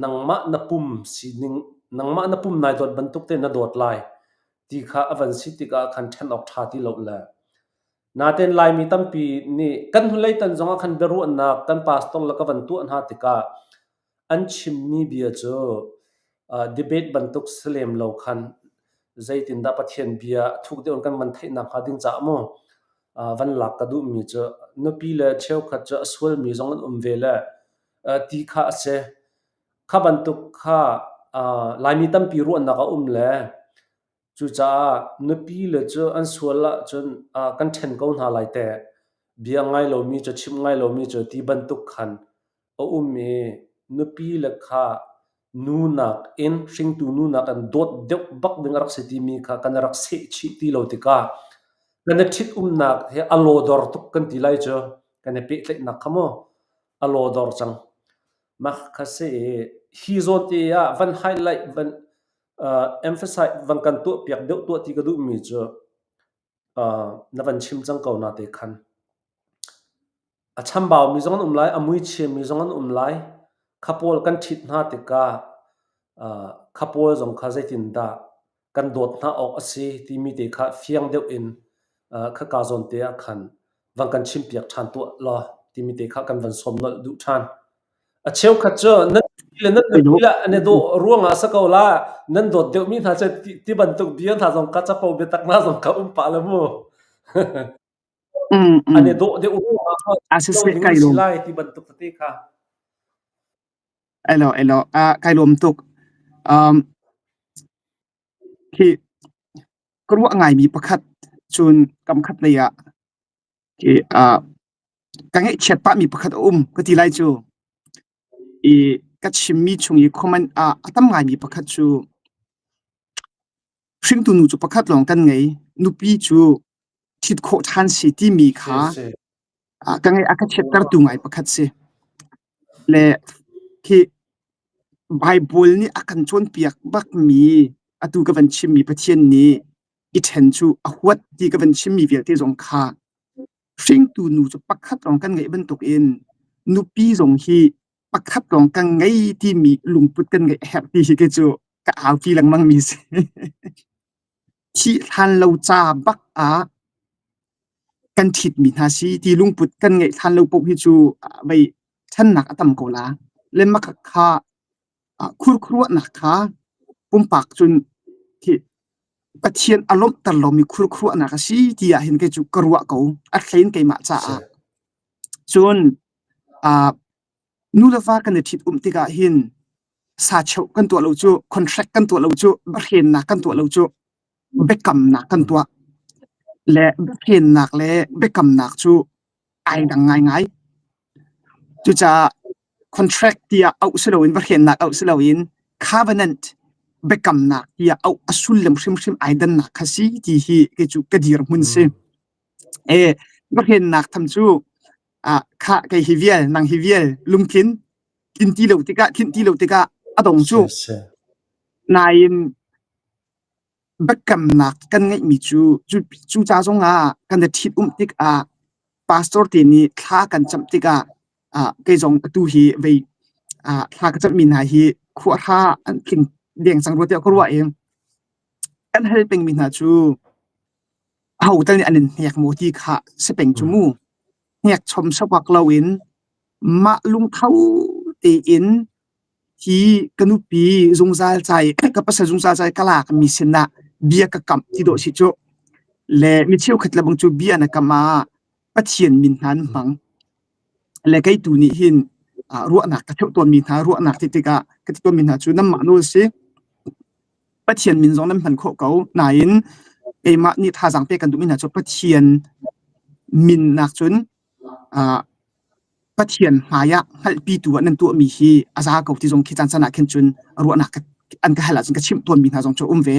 nangmah na pum sining nangmah na pum nai dawt bantuk te na dawt lai ti kha a van si tikah khan ṭhen awk ṭha ti lo le natein Laimi tampi nih kan hnulei tan zongah khan biaruahnak kan pastor le ka van tuah hna tikah an chimmi bia cu debate bantuk si lem lo khan zeitindah Pathian bia thuk deuh in kan van theih nakhnga ding caah mu van lak ka duhmi cu nupi le cheukhat cu a sualmi zong an um ve le ti kha a si. Kha bantuk kha Laimi tampi ruahnak a um le cucaah nupi le cu an sual ahcun kan ṭhen ko hna lai teh. Bia ngai lomi cu chimh ngai lomi cu ti bantuk khan a um i nupi le kha nu nakin hringtu nu nakin dawt deuh bak ding a rak si timi kha kan rak sehchih ti lo tikah kan i ṭhitumnak hi a lawdor tuk kan ti lai cu kan i pehtlaihnak kha mu a lawdor cang. Mah kha si i hi zawn te ah van highlight van emphasize van kan tuahpiak deuh tuah ti ka duhmi cu na van chim cang ko na te khan. A chambaumi zong an um lai, a muichiami zong an um lai. Kha pawl kan ṭhit hna tikah kha pawl zong kha zeitindah kan dawt hna awk a si timi te kha fiang deuh in khaka zawn te ah khan van kan chimpiak ṭhan tuah law timi te kha kan van sawm nolh duh ṭhan. A cheukhat cu nan le nan nupi le an i dawh ruangah si ko la, nan dawt deuhmi hna cu ti bantuk bia hna zong ka capo biatak hna zong ka um pah le mu. An i dawh deuh ruangah lo ding an si lai ti bantuk tete kha. Elo elo kai lawm tuk. Um khi ka ruah ngaimi pakhat cun kamkhat lei ah khi ka ngaihchiat pahmi pakhat a um ka ti lai cu. I ka chimmi chung i comment ah a tam ngaimi pakhat cu hringtu nu cu pakhat lawng kan ngei, nupi cu ṭhit khawh ṭhan si timi kha ka ngaih a ka chiattertu ngai pakhat si. Le khi Baibal nih a kan cawnpiak bakmi atu ka van chimmi Pathian nih i ṭhen cu a huat ti ka van chimmi vialte zong kha hringtu nu cu pakhat lawng kan ngeih bantukin nupi zong hi pakhat lawng kan ngei timi lungput kan ngeih a herh ti hi kei cu ka aupi lengmang mi si. Thih hlan lo ca bak ah kan ṭhitmi hna si ti lungput kan ngeih hlan lo paoh hi cu vei ṭhannak a tam ko la. Le mah kha khurkhuruahnak kha pumpak cun khi Pathian a lawmhter lomi khurkhuruahnak a si ti ah hin kei cu ka ruah ko. A thlein keimah caah. Cun nu le va kan i ṭhit-umh tikah hin sacheuh kan tuah lo cu, contract kan tuah lo cu, biahrennak kan tuah lo cu, biakamnak kan tuah. Le biahrennak le biakamnak cu ai dang ngaingai. Cucaah contract tiah auh si loin biahrennak auh si loin covenant biakamnak tiah auh a sullam hrimhrim ai dannak kha si ti hi kei cu ka dirhmun si. E biahrennak tham cu ah khah kei hi vial nang hi vial lungthin tlin ti lo tikah tlinh ti lo tikah a dong cu. Nain biakamnak kan ngeihmi cu cu ca zongah kan i ṭhit-umh tikah pastor te nih thla kan camh tikah kei zong atu hi vei thla ka camhmi hna hi khuahra an tling deng cang rua tiah ka ruah i kan hal pengmi hna cu aho tal nih an in hnek maw ti kha si peng cu mu. Hnek chom sawak loin mah lungtho tein hi ka nupi zungzal cai ka pasal zungzal cai ka lak mi sinah bia ka kamh ti dawh si cu. Le mi cheukhat le bang cu bia na kam ah Pathian min hna an hmang. Le kei tu nih hin ruahnak ka cheuh tawnmi hna ruahnak ti tikah ka ti tawnmi hna cu nanmah nawl si. Pathian min zong nan hman khawh ko. Nain keimah nih thazaang pek kan duhmi hna cu Pathian min nak cun Pathian hmai ah hngalhpitu ah nan tuahmi hi a za ko ti zong khi caan caan ah khin cun ruahnak an ka hal ahcun ka chimh tawnmi hna zong cu a um ve.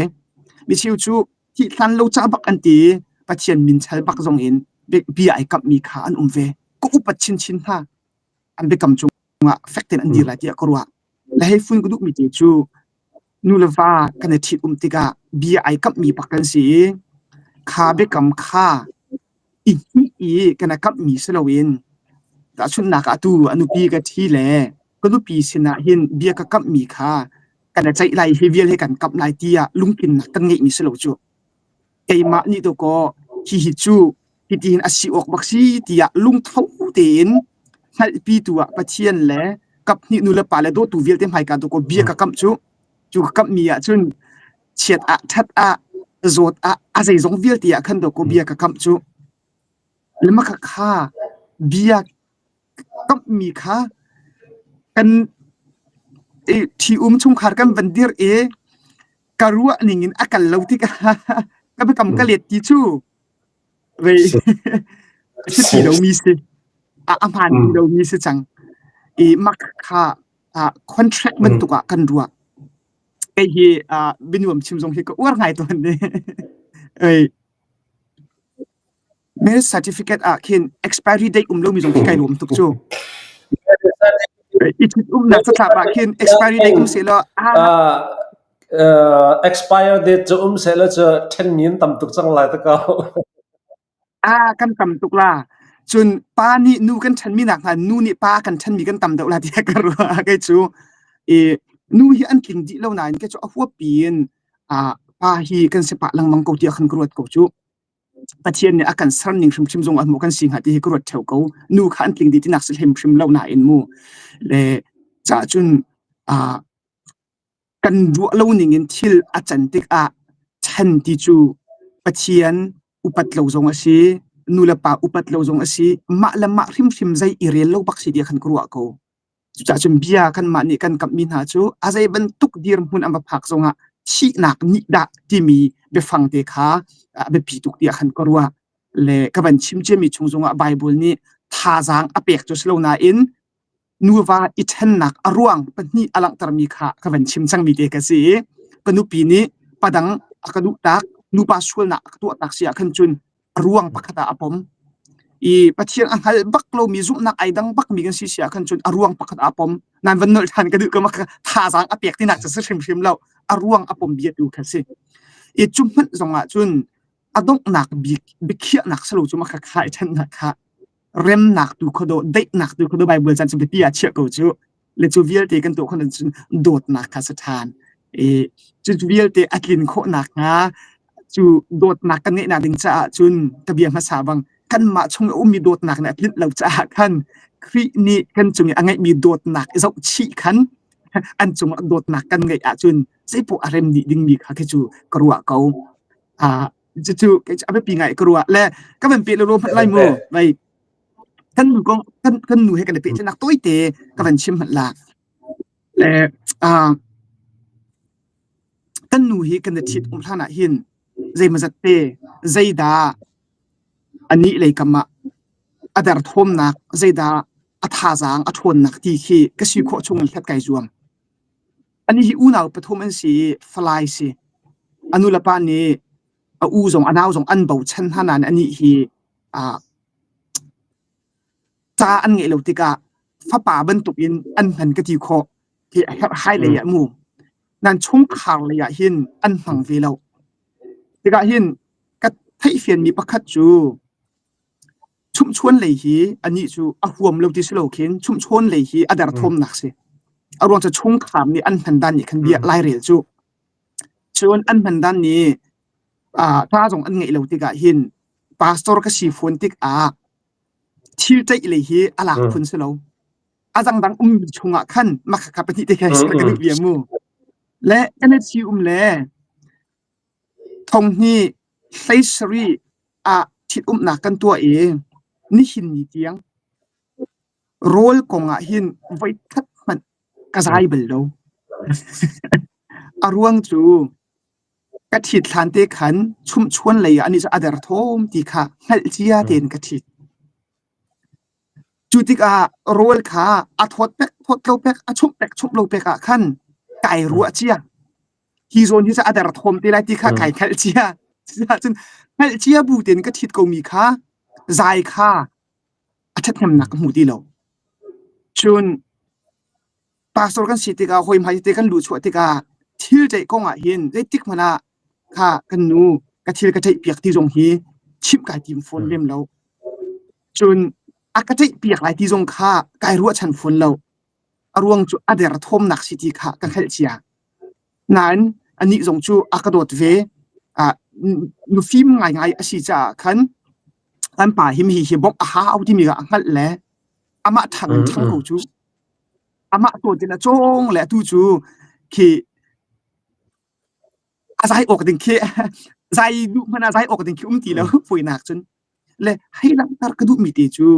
Micheu cu thih hlan lo ca bak an ti i Pathian min chal bak zong in bia ai kamhmi kha an um ve. Ka upat chinchin hna. An biakam cungah fek tein an dir lai tiah ka ruah. Le hei fun ka duhmi te cu nu le va kan i ṭhit-um tikah bia ai kamhmi bak kan si i kha biakam kha i hnih i kan i kamhmi si loin tahchunhnak ah atu a nupi ka ṭhi le ka nupi sinah hin bia ka kamhmi kha kan i ceih lai hi vial hi kan kamh lai tiah lungtlinnak kan ngeihmi si lo cu. Keimah nih dawkaw hihi cu hitihin a si awk bak si tiah lungtho tein hngalhpitu ah Pathian le kaphnih nu le pa le dawtu vialte hmaika dawkaw bia ka kamh cu cu ka kamhmi ah cun chiat ah ṭhat ah zawt ah a zeizong vialte ah khan dawkaw bia ka kamh cu le mah kha bia kamhmi kha kan i ṭhi-um chungkhar kan van dirh i ka ruah ning in a kal lo tikah ka biakam ka let ti cu vei a si ti lomi si a a hmaan ti lomi si cang i mak kha contract bantuk ah kan ruah kei hi bianuam chim zong hi ka uar ngai tawn ne ei Marriage certificate ah khin expiry date um lomi zong khi kai lawm tuk cu. I ṭhit-umnak catlap ah khin expiry date um sehlaw Expire date cu um sehlaw cu ṭhenmi an tam tuk cang lai ta ko. Ah kan tam tuk la. Cun pa nih nu kan ṭhenmi nak hna nu nih pa kan ṭhenmi kan tam deuh la tiah ka ruah kei cu. I nu hi an tling dih lo nain kei cu a huappi in pa hi kan si pah lengmang ko tiah khan ka ruat ko cu. Pathian nih a kan ser ning hrimhrim zong ah maw kan si hnga ti hi ka ruat ṭheo ko. Nu kha an tling dih tinak si hrimhrim lo nain mu. Le Caah cun ah kan ruah lo ning in thil a can tikah chan ti cu Pathian upat lo zong a si, nu le pa upat lo zong a si, mah le mah hrimhrim zei i rel lo bak si ti khan ka ruah ko. Cucaah cun bia kanmah nih kan kamhmi hna cu a zei bantuk dirhmun an va phak zongah thihnak nih dah timi biafang te kha a biapi tuk tiah khan ka ruah. Le ka van chim ciami chung zongah Bible nih thazaang a pek cu si lo nain nuva i ṭhennak a ruang pahnih a langhtermi kha ka van chim cangmi te ka si i ka nupi nih padang a ka duhtak nupa sualnak a ka tuahtak si ah khan cun a ruang pakhat ah a pom i Pathian a hngal bak lomi zumhnak ai dang bakmi kan si si ah khan cun a ruang pakhat ah a pom nan van nolh ṭhan ka duh ka mak thazaang a pek tinak cu si hrimhrim lo a ruang a pom bia tu kha si i cu hmanh zong ah cun a donghnak bik biakhiahnak salo cu maka kha i ṭhennak kha remnak tu kha do daihnak tu kha do Bible chan cu biapi ah chiah ko cu le cu vialte kan tuah khon cun dawtnak kha si ṭhan i cu vialte a tlin khawh nakhnga cu dawtnak kan ngeihnak ding caah cun ka bia hmasa bang kanmah chung i ummi dawtnak nih a tlinh lo caah khan Khrih nih kan cung i a ngeihmi dawtnak i zohchih khan an cungah dawtnak kan ngeih ahcun zeipoh a rem dih dingmi kha khi cu ka ruah ko. Ah, cucu a biapi ngai ka ruah le ka van pe lo hmanh lai mu vai kan nu kong kan kan nu he kan i pehtlaihnak tawite ka van chim hmanh la le ah kan nu hi kan i ṭhit um hlan ah hin zeimazat te zeidah anih lei kam ah a derthawmnak zeidah a thazaang a ṭhawnnak ti khi ka si khawh chung in hlat kai zuam. Anih hi unau pathum an si i falai si. A nulepa nih a u zong a nau zong an bochan hna nain anih hi ah ca an ngeih lo tikah fapa bantukin an hman ka ti khawh. Hi a herhhai lei ah mu. Nan chungkhar lei ah hin an hmang ve lo. Tikah hin ka theihfianmi pakhat cu chumhchuan lei hi anih cu a huam lo ti si lo khin chumhchuan lei hi a derthawmnak si. A ruang cu chungkhar nih an hman dan nih khan bia lairel cu. Cun an hman dan nih ah ta zong an ngeih lo tikah hin pastor ka si fawn tikah thil ṭeih lei hi a lak phun si lo. A dangdang ummi chungah khan makhakha pahnih te kha ka duh bia mu. Le NHC um le thonghnih hlei sarih ah ṭhitumnak kan tuah i nihin ni tiang rawl kong ah hin voikhat hmanh ka zai bal lo. A ruang cu ka ṭhit hlan te khan chumhchuan lei ah anih cu a derthawm ti kha hngalh cia tein ka ṭhit. Cu tikah rawl kha a thawt pek thawt lo pek a chumh pek chumh lo pek ah khan kai ruah cia. Hi zawn hi cu a derthawm te lai ti kha kai hngalh cia. Cucaah hngalh cia bu tein ka ṭhit komi kha zai kha a ṭhathnemnak ka hmu ti lo. Cun pastor kan si tikah hawi hmai te kan luhchuah tikah thil ṭeih kong ah hin zeitik hmanh ah kha kan nu ka thil ka ṭeih piak ti zong hi chimh kai tim fawn lem lo. Cun a ka ṭeih piak lai ti zong kha kai ruahchan fawn lo. A ruang cu a derthawmnak si ti kha ka hngalh cia. Nain anih zong cu a ka dawt ve. Ah, nufim ngaingai a si caah khan kan pa hi mi hi bawmh a hau timi kha a hngalh le amah ṭhang in ṭhang ko cu. Amah tawt in a cawng le atu cu khi a zai awk ding khi zai duh hmanh ah zai awk ding khi um ti lo puinak cun le hei langhter ka duhmi te cu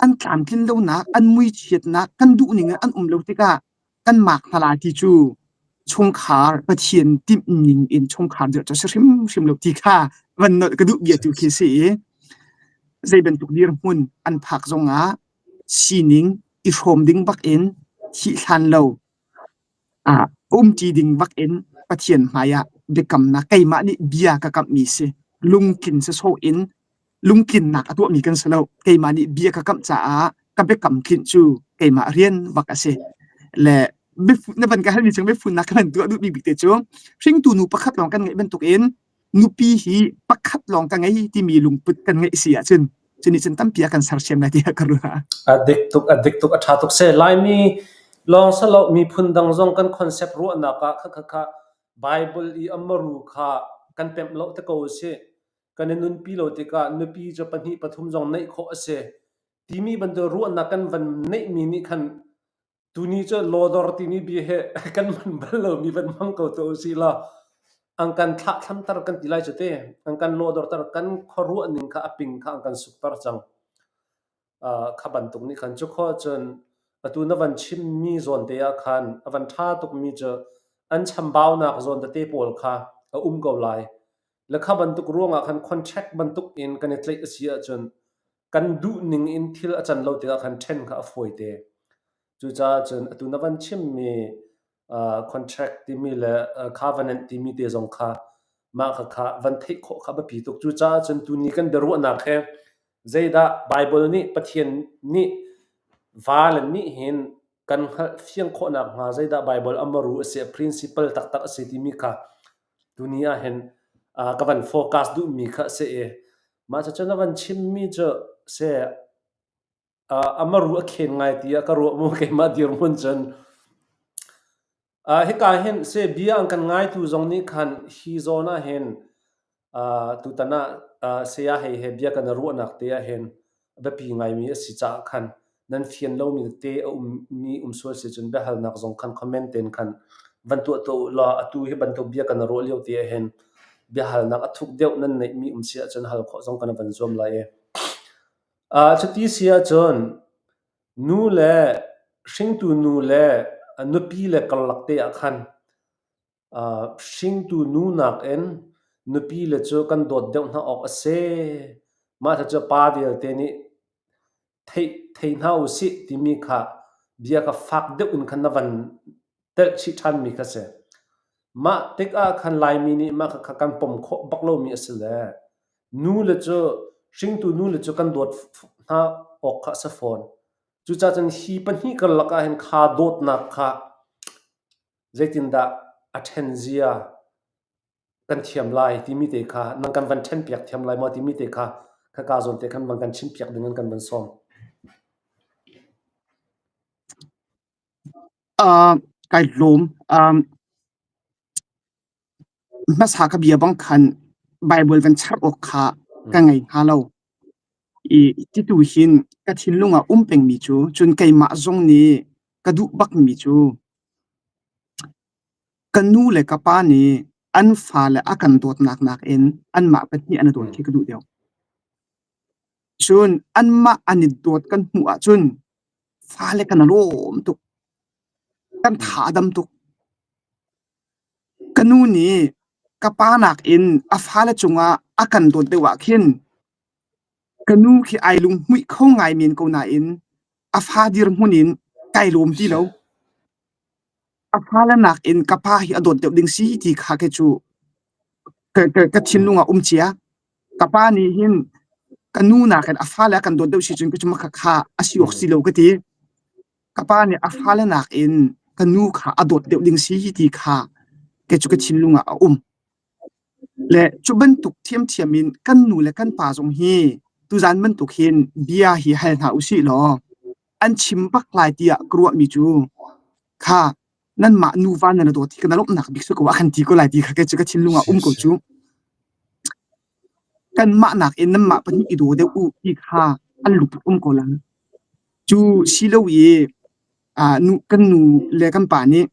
an tlamtlin lonak an muichiatnak kan duh ning in an um lo tikah kan mak hna lai ti cu chungkhar Pathian timh ning in chungkhar dirh cu si hrimhrim lo ti kha van nolh ka duh bia tu khi si i zei bantuk dirhmun an phak zongah sining i hrawm ding bak in thih hlan lo ah umṭi ding bak in Pathian hmaiah biakamnak keimah nih bia ka kamhmi si lungtlin sawsawh in lungtlinnak a tuahmi kan si lo. Keimah nih bia ka kamh caah ka biakam tlinh cu keimah rian bak a si. Le na van ka halmi chung biafunnak ka van tuah duhmi bik te cu hringtu nu pakhat lawng kan ngeih bantukin nupi hi pakhat lawng ka ngei timi lungput kan ngeih si ahcun cunih cun tampi a kan sersiam lai tiah ka ruah. A dik tuk, a dik tuk, a ṭha tuk se. Laimi lawng salo miphun dang zong kan concept ruahnak ah kha kha kha Bible i a maru kha kan pemh lo te ko si. Kan i nunpi lo tikah nupi cu pahnih pathum zong neih khawh a si timi bantuk ruahnak kan van neihmi nih khan. Tuni cu lawdor timi bia he kan hman bal lomi van hmang ko tuah usih law an kan thlahthlamter kan ti lai cu te. An kan lawdorter, kan khuaruah ning kha a ping kha an kan sukter cang. Kha bantuk nih khan cu khawh cun atu na van chimmi zawn te ah khan a van ṭha tukmi cu an chambaunak zawn tete pawl kha a um ko lai. Le kha bantuk ruangah khan contract bantuk in kan i tlaih a si ahcun kan duh ning in thil a can lo tikah khan ṭhen kha a fawi te. Cucaah cun atu na van chimmi contract timi le covenant timi te zong kha mah khakha van theih khawh kha biapi tuk. Cucaah cun tuni kan biaruahnak he zeidah Bible nih Pathian nih va le nih hin kan hngalh fiang khawhnak hnga zeidah Bible a maru a si, a principle taktak a si timi kha tuni ah hin ka van focus duhmi kha a si i mah cucu na van chimmi cu si a maru a khen ngai tiah ka ruah mu keimah dirhmun cun. Hika hin se bia an kan ngaitu zong nih khan hi zawn ah hin tutan ah saya hei he bia kan i ruahnak te ah hin biapi ngaimi a si caah khan nan fian lomi tete a ummi um sual si cun biahalnak zong khan comment tein khan van tuah tuah u law atu hi bantuk bia kan i ruah lio te ah hin biahalnak a thuk deuh nan neihmi um si ahcun hal khawh zong kan van zuam lai i. Cuti si ahcun nu le hringtu nu le nupi le karlak te ah khan hringtu nu nakin nupi le cu kan dawt deuh hna awk a si. Mah cucu pa vialte nih theih thei hna u sih timi kha bia kha fak deuh in khan na van telh chih ṭhanmi kha si. Mah tikah khan Laimi nih mah kha kan pom khawh bak lomi a si le nu le cu hringtu nu le cu kan dawt hna awk kha a si fawn. Cucaah cun hi pahnih karlak ah hin kha dawtnak kha zeitindah a ṭhen zia kan thiam lai timi te kha nang kan van ṭhenpiak thiam lai maw timi te kha khaka zawn te khan van kan chimpiak ding in kan van sawm. Uh, kai lawm. Um, hmasa ka bia bang khan Bible van char awk kha ka ngei hnga lo. I titu hin ka thinlung ah um pengmi cu cun keimah zong nih ka duh bakmi cu Ka nu le ka pa nih an fale a kan dawtnak nakin anmah pahnih an i dawt khi ka duh deuh. Cun anmah an i dawt kan hmuh ahcun fale kan i lawm tuk. Kan tha a dam tuk. Ka nu nih ka pa nakin a fale cungah a kan dawt deuh ah khin ka nu khi ai lunghmuih kho ngai men ko nain a fa dirhmun in kai lawm ti lo. A fale nakin ka pa hi a dawt deuh ding si ti kha kei cu ka, ka, ka thinlung ah um cia. Ka pa nih hin ka nu nakin a fale a kan dawt deuh si cun ka cu kha a si awk si lo ka ti. Ka pa nih a fale nakin ka nu kha a dawt deuh ding si ti kha kei cu ka thinlung ah a um. Le cu bantuk ṭhiamṭhiam in kan nu le kan pa zong hi tuzaan bantuk hin bia hi hal hna usih law an chim bak lai tiah ka ruahmi cu kha nanmah nuva nan i dawt hi kan lawmhnak bik si ko a kan ti ko lai ti kha kei cu ka thinlung ah um ko cu. Kanmah nakin nanmah pahnih i daw deuh u ti kha an lungput um ko lai. Cu si lo i nu, kan nu le kan pa nih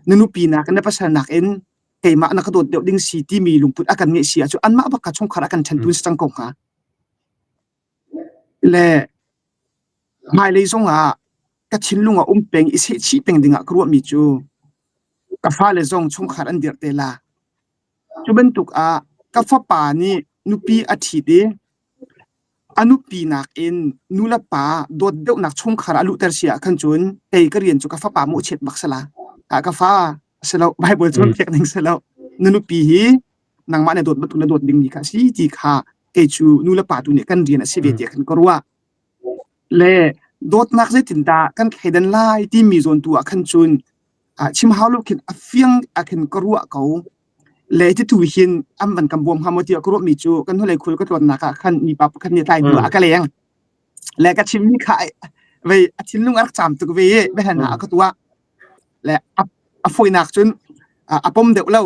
na nupi nakin na pasal nakin keimah na ka dawt deuh ding si timi lungput a kan ngeih si ahcun anmah bak kha chungkhar a kan ṭhentu si cang ko hnga. Le hmailei zongah ka thinlung ah um peng i sehchih peng dingah ka ruahmi cu ka fale zong chungkhar an dirh te la. Cu bantuk ah ka fapa nih nupi a ṭhit i a nupi nakin nu le pa dawt deuhnak chungkhar a luhter si ah khan cun kei ka rian cu ka fapa mawhchiat bak sala. Ah ka fa si lo Bible cawnpiak ning si lo. Na nupi hi nangmah na dawt bantuk na dawt dingmi kha a si ti kha kei cu nu le pa tu nih kan rian a si ve tiah khan ka ruah. Le dawtnak zeitindah kan thleidan lai timi zawn tu ah khan cun chim hau lo khin a fiang ah khin ka ruah ko. Le titu hin an van kan bawm hnga maw tiah ka ruahmi cu kan hnulei khul ka tlawnnak ah khan mipa pakhat nih tlai hnu ah a ka leng. Le ka chimmi kha vei a thinlung a rak caam tuk ve i biahalnak a ka tuah. Le a, a fawinak cun a pom deuh lo.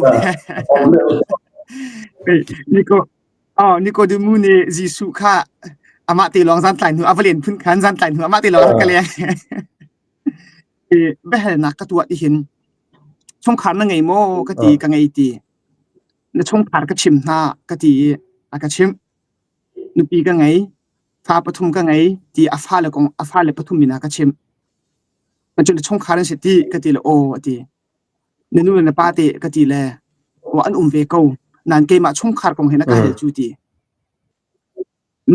Niko oh Nikodemu nih Jesuh kha amah te lawng zan tlai hnu a va len phun khan zan tlai hnu amah te lawng a ka leng. I biahalnak ka tuah ti hin chungkhar na ngei maw ka ti ka ngei ti. Na chungkhar ka chim hna ka ti i a ka chimh. Nupi ka ngei, fa pathum ka ngei ti a fale kong a fale pathum in a ka chimh. Cun na chungkhar an si ti ka ti le aw a ti. Na nu le na pa te ka ti le aw an um ve ko. Nain keimah chungkhar kong he na ka hal cu ti.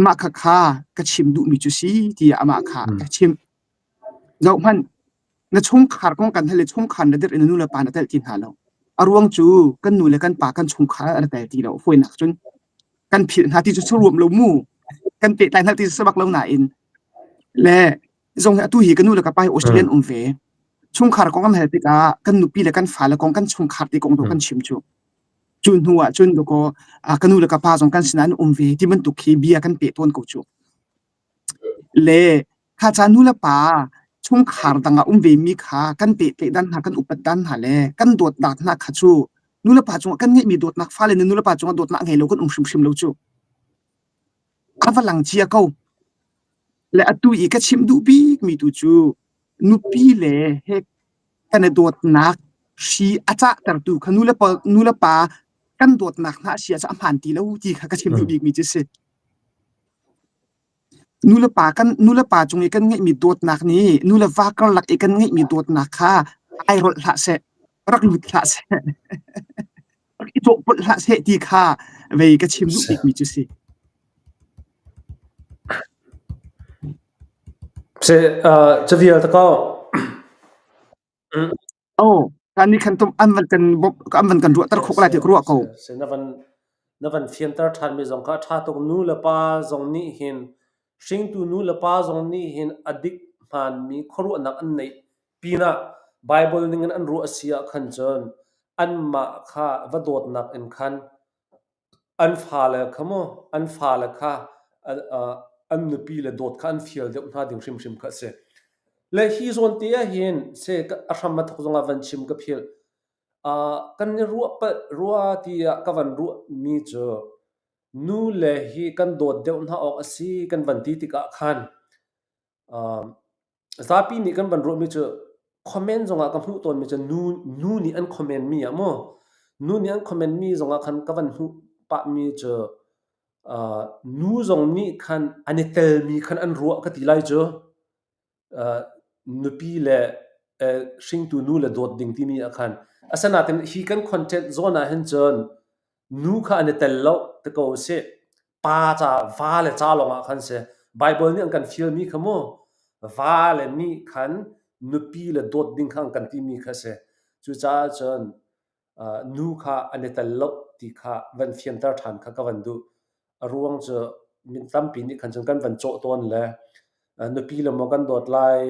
Mah khakha ka chim duhmi cu si tiah amah kha ka chimh. Zohhmanh, na chungkhar kong kan hal i chungkhar na dirh i na nu le pa na telh ti hna lo. A ruang cu kan nu le kan pa kan chungkhar an tel ti lo. Fawinak cun kan philh hna ti cu saruam lo mu. Kan pehtlai hna ti cu sabak lo nain. Le zong hi atu hi ka nu le ka pa hi Australian um ve. Chungkhar kong kan hal tikah kan nupi le kan fale kong kan chungkhar ti kong tu kan chim cu. Cu hnu ah cun dakaw ka nu le ka pa zong kan sinah an um ve ti bantuk khi bia kan peh tawn ko cu. Le kha ca nu le pa chungkhar dang ah um vemi kha kan pehtlaih dan hna kan upat dan hna le kan dawtnak hna kha cu nu le pa cungah kan ngeihmi dawtnak fale nih nu le pa cungah dawtnak ngei lo kan um hrimhrim lo cu. A va lang cia ko. Le atu i ka chim duh bikmi tu cu nupi le he kan i dawtnak hri a cahtertu kha nu le pa, nu le pa kan dawtnak hna a si ah a hmaan ti lo ti kha ka chim duh bikmi cu si. Nu le pa kan nu le pa cung i kan ngeihmi dawtnak nih nu le va karlak i kan ngeihmi dawtnak kha ai rolh hlah seh, rak lut hlah seh, rak i cawhpolh hlah seh ti kha vei ka chim duh bikmi cu si. Si, uh, cavial ta ko. Oh, kan nih khan tum an van kan an van kan ruahter khuk lai ti ka ruah ko. Si, na van na van fianter ṭhan mi zong kha a ṭha tuk. Nu le pa zong nih hin hringtu nu le pa zong nih hin a dik hmaanmi khuaruahnak an neih pinah Bible ning in an ruah a si ah khan cun anmah kha va dawtnak in khan An fale kha mu, an fale kha an nupi le dawt kha an fial deuh hna ding hrimhrim kha a si. Le hi zawn te ah hin se a hram a thawk zongah van chim ka philh. Kan i ruah palh rua tiah ka van ruahmi cu nu le hi kan dawt deuh hna awk a si kan van ti tikah khan Zapi nih kan van ruahmi cu comment zongah ka hmuh tawnmi cu nu, nu nih an comment mi ah mu, nu nih an comment mi zongah khan ka van hmuh pahmi cu uh, nu zong nih khan an i telmi khan an ruah ka ti lai cu. Uh, nupi le uh, hringtu nu le dawt ding timi ah khan. Asinain hi kan content zawn ah hin cun Nu kha an i tel lo ti ko usih. Pa ca, va le ca lawngah khan si. Baibal nih an kan fialmi kha mu, va le nih khan nupi le dawt ding kha an kan timi kha si. Cucaah cun uh, nu kha an i tel lo ti kha van fianter ṭhan kha ka van duh. A ruang cu min tampi nih khan cun kan van cawh tawn le nupi le maw kan dawt lai,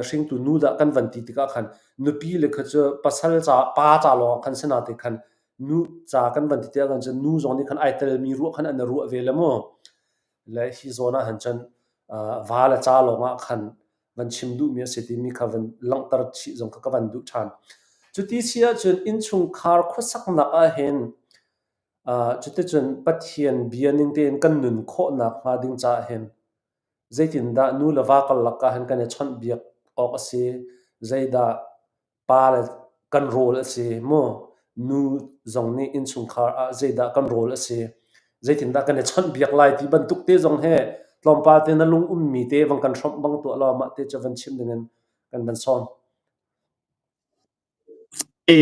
hringtu nu dah kan van ti tikah khan nupi le kha cu pasal ca pa ca lawng khan si na te khan nu ca kan van ti tikah khan cun nu zong nih khan ai telmi ruah khan an i ruah ve le mu. Le hi zawn ah han cun va le ca lawng ah khan van chim duhmi a si timi kha van langhter chih zong kha ka van duh ṭhan. Cuti si ahcun innchungkhar khuasaknak ah hin Cuticun Pathian bia ning tein kan nun khawhnak hnga ding caah hin zeitindah nu le va karlak ah hin kan i chawnhbiak awk a si, zeidah pa le kan rawl a si mu, nu zong nih innchungkhar ah zeidah kan rawl a si, zeitindah kan i chawnhbiak lai ti bantuk te zong hi tlawmpal te na lung ummi te vang kan hrawmh bang tuah law mah te cu van chim dingin kan van sawm. E,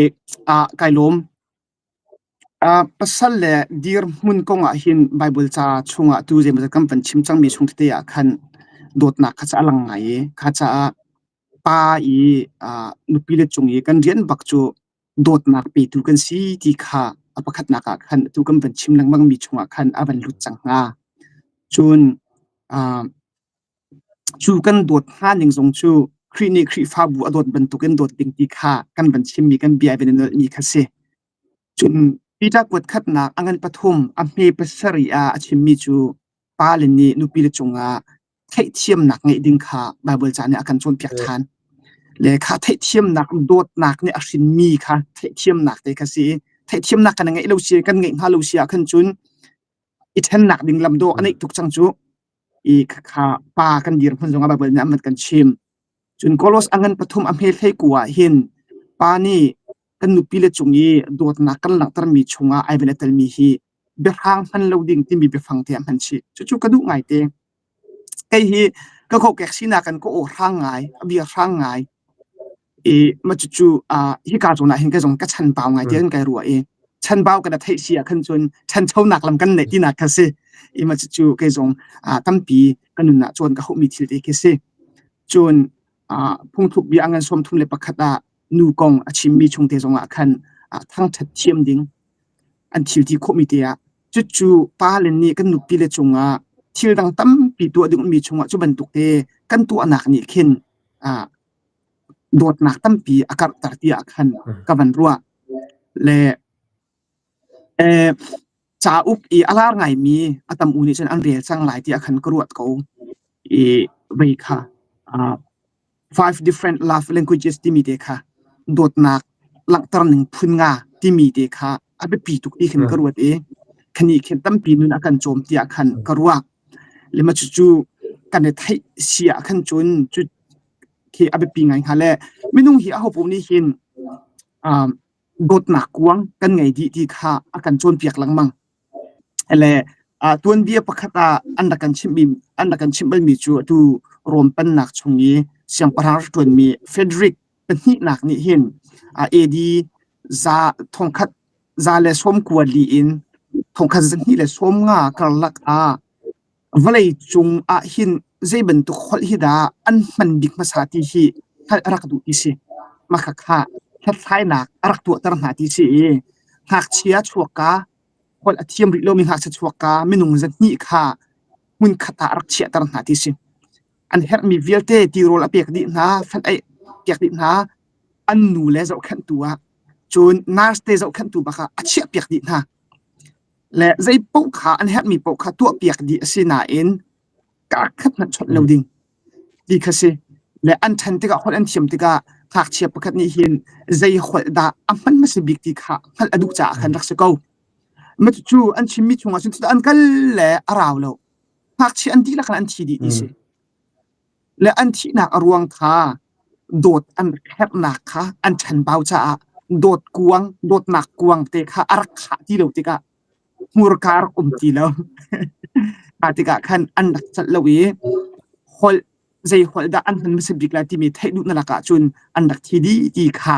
ah, kai lawm. Pasal le dirhmun kong ahhin Baibal ca chungah tu zeimawzat kan van chim cangmi chung tete ah khan dawtnak kha cu a lang ngai i kha caah pa i nupile cung i kan rian bak cu dawtnak petu kan si ti kha a pakhatnak ah khan atu kan van chim lengmangmi chungah khan a van lut cang hnga. Cun Cu kan dawt hnga ning zong cu Khrih nih Khrihfabu a dawt bantukin dawt ding ti kha kan van chimmi kan bia van i nolhmi kha si. Cun Peter kuat khatnak a ngan pathum a hme pasarih ah a chimmi cu pale nih nupile cungah theihthiamnak ngeih ding kha Baibal ca nih a kan cawnpiak ṭhan. Le kha theihthiamnak dawtnak nih a hrinmi kha theihthiamnak te kha si. Theihthiamnak kan ngeih lo si kan ngeih hnga lo si ah khan cun i ṭhennak ding lam dawh a neih tuk cang cu. I kha pa kan dirhmun zongah Baibal nih an van kan chim. Cun Kolos a ngan pathum a hme hlei ku ah hin pa nih kan nupile cung i dawtnak kan langhtermi chungah ai van i telmi hi biahrang hman lo ding timi biafang te a hman chih. Cucu ka duh ngaite. Kei hi ka kokek sinak in ka aw hrang ngai, a bia hrang ngai. I ma cucu uh, hika zawn ah hin ka zong ka chanbau ngai tiah kai ruah i chanbau ka na theih si ah khan cun chanchonak lam kan neih tinak kha si. I ma cucu kei zong uh, tampi ka nun ah cawn ka hauhmi thil te khi si. Cun uh, phungthluk bia ngan 31 ah nu kong a chimmi chung te zong ah khan uh, thangthat thiam ding an thil ti khawhmi te ah cucu pale nih kan nupile cungah thil dang tampi tuah dingmi chungah cu bantuk te kan tuahnak nih khin ah dawtnak tampi a karhter tiah khan ka van ruah. Le eh, cauk i a lar ngaimi a tam u nih cun an rel cang lai tiah khan ka ruat ko. I vei kha ah Five different love languages timi te kha dawtnak langhter ning phun nga timi te kha a biapi tuk ti khin ka ruat i khani khin tampi nun a kan cawm tiah khan ka ruah. Lema cucu kan i theih si ah khan cun cu khi a biapi ngai hnga le minung hi aho paoh nih hin um, dawtnak kuang kan ngei dih ti kha a kan cawnpiak lengmang. Le tuanbia pakhat ah an rak kan chimhmi an rak kan chimh balmi cu atu Rom pennak chung i siangpahrang rak ṭuanmi Frederick pahnihnak nih hin AD za thongkhat za le sawm kua li in thongkhat zahnih le sawm nga karlak ah vawlei cung ah hin zei bantuk holh hi dah an hman bik hmasa ti hi hngalh a rak duh ti si. Mah khakha hlathlainak a rak tuahter hna ti si i ngakchia chuakka holh a thiam rih lomi ngakchia chuakka minung zahnih kha hmunkhat ah a rak chiahter hna ti si. An herhmi vialte tirawl a pek dih hna, fenh aih pek dih hna, an nu le zohkhenhtu ah cun nurse te zohkhenhtu bak ah a chiahpiak dih hna. Le zei paoh kha an herhmi paoh kha tuahpiak dih a si nain kaa khat hmanh chawnh lo ding ti kha si. Le an ṭhan tikah holh an thiam tikah ngakchia pakhat nih hin zei holh dah a hman hmasa bik ti kha hngalh a duh caah khan rak si ko. Ma cucu an chimmi chungah cun an kal le a rau lo. Ngakchia an dihlak in an thi dih ti si. Le an thihnak a ruang kha dawt an herhnak kha an ṭhanbau caah dawt kuang, dawtnak kuang te kha a rak khah ti lo tikah hmurka a rak um ti lo. Mah tikah khan an rak celh lo i holh zei holh dah an hman hmasa bik lai timi theih duhnak lakah cun an rak thi dih ti kha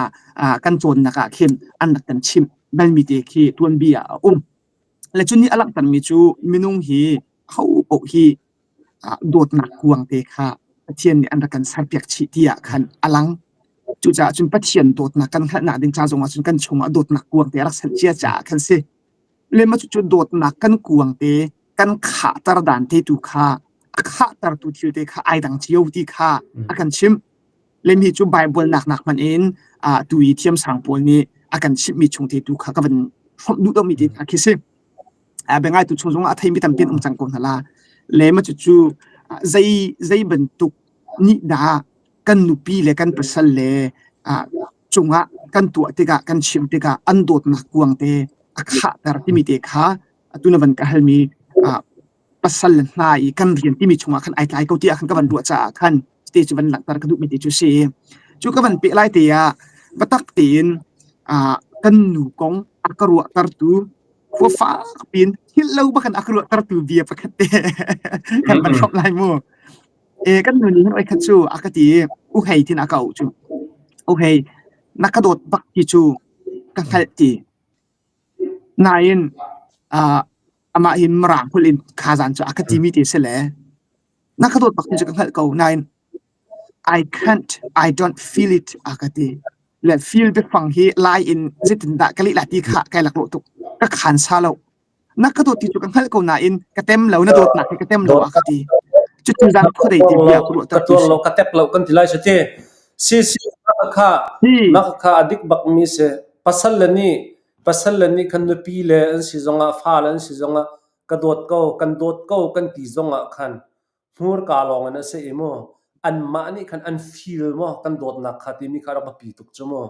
kan cawnnak ah khin an rak kan chimh balmi te khi tuanbia ah a um. Le cun nih a langhtermi cu minung hi ho paoh hi dawtnak kuang te kha Pathian nih an rak kan serpiak chih ti ah khan a lang. Cucaah cun Pathian dawtnak kan hngalhnak ding ca zongah cun kan chungah dawtnak kuang te a rak ser cia caah khan si. Le mah cucu dawtnak kan kuang te kan khahter dan te tu kha a khahtertu thil te kha ai dang cio ti kha a kan chimh. Le mi cu Bible nak nak hmanh in tu i thiamsang pawl nih a kan chimhmi chung te tu kha ka van hrawmh duh deuhmi te kha khi si. Biangai tu chung zongah a theimi tampi an um cang ko hna la. Le mah cucu zei zei bantuk nih dah kan nupi le kan pasal le cungah kan tuah tikah kan chim tikah an dawtnak kuang te a khahter timi te kha atu na van ka halmi pasal le hna i kan rian timi chungah khan ai tlai ko tiah khan ka van ruah caah khan te cu van langhter ka duhmi te cu si. Cu ka van peh lai te ah biatak tein kan nu kong a ka ruahtertu khua fak piin hngilh lo bak in a ka ruahtertu bia pakhat te kan van hrawmh lai mu. E kan nu nih hin oi khat cu a ka ti i u hei tin a ka auh cu. U hei na ka dawt bak ti cu ka hngalh ti. Nain uh, amah hin Mirang holh in khazan cu a ka timi te si le na ka dawt bak ti cu ka hngalh ko nain I can't I don't feel it a ka ti. Le feel biafang hi lai in zeitindah ka leh la ti kha kai lak lo tuk. Ka khan sa lo. Na ka dawt ti cu ka hngalh ko nain ka tem lo na dawtnak hi ka tem lo a ka ti. Cucu zan khuadei ti bia ka ruah Ka tuar lo ka tep lo kan ti lai si Si si kha mah kha a dik bak mi si. Pasal le nih pasal le nih khan nupi le an si zongah fa le an si zongah ka dawt ko kan dawt ko kan ti zongah khan hmurka lawng in a si i mu anmah nih khan an feel maw kan dawtnak kha timi kha rak biapi tuk cu mu.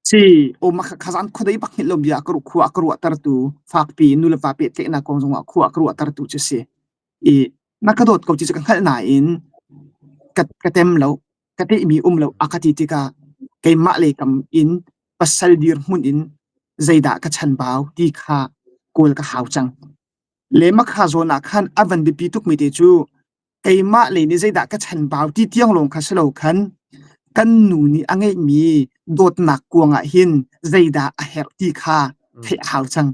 Si, o mah kha khazan khuadei bak hngilh lo bia ka ruah khua ka ruahtertu fakpi nu le pa pehtlaihnak kong zongah khua ka ruahtertu cu si. I na ka dawt ko ti cu ka hngalh nain. ka ka tem lo ka tehmi um lo a ka ti tikah keimah lei kam in pasal dirhmun in zeidah ka chanbau ti kha kawl ka hau cang. Le makha zawn ah khan a van biapi tukmi te cu keimah lei nih zeidah ka chanbau ti tiang lawng kha si lo khan kan nu nih a ngeihmi dawtnak kuang ah hin zeidah a herh ti kha theih a hau cang.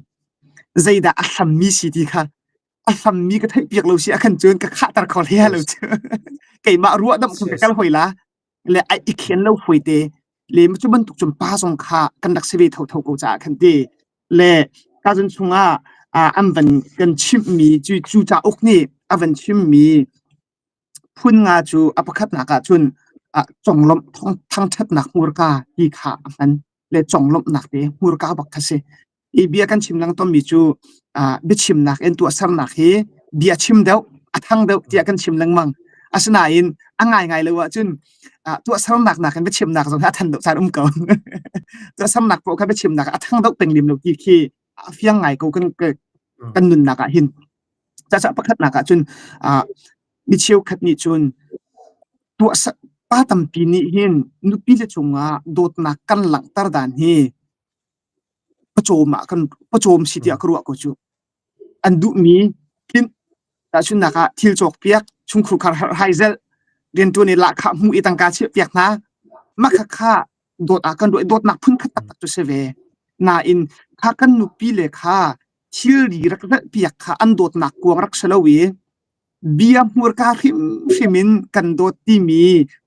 Zeidah a hlammi si ti kha a hlammi ka theihpiak lo si ah khan cun ka khahter kho hlei lo cu. Keimah ruahdamh khan ka kal hoi la. Le ai i khen lo hoi te. Le cu bantuk cun pa zong kha kan rak si ve thotho ko caah khan ti. Le ka zun chungah an van kan chimhmi cu cu cauk nih a van chimmi phun nga cu a pakhatnak ah cun conglawmh thangṭhatnak hmurka ti kha a hman le conglawmhnak te hmurka bak kha si. I bia kan chim lang tonmi cu biachimnak in tuahsernak hi bia chim deuh a thang deuh tiah kan chim lengmang. Asinain a ngaingai lo ahcun tuahsernak nakin biachimnak zong hi a than deuh caan um ko. Tuahsernak poah kha biachimnak a thang deuh peng lem lo ti khi a fiang ngai ko kan kan nunnak ah hin. Caah pakhatnak ah cun mi cheukhat nih cun tuahser pa tampi nih hin nupi le cungah dawtnak kan langhter dan hi pawcawm ah kan pawcawm si tiah ka ruah ko cu. An duhmi tlinh tahchunhnak ah thil cawkpiak, chungkhur khar herhhai zelh, rianṭuan i lahkhah hmuh i tangka chiahpiak hna. Mah khakha dawt ah kan ruah i dawtnak phunkhat taktak cu si ve. Nain kha kan nupi le kha thilri rak zelhpiak kha an dawtnak kuang rak si lo i bia hmurka hrimhrim in kan dawt timi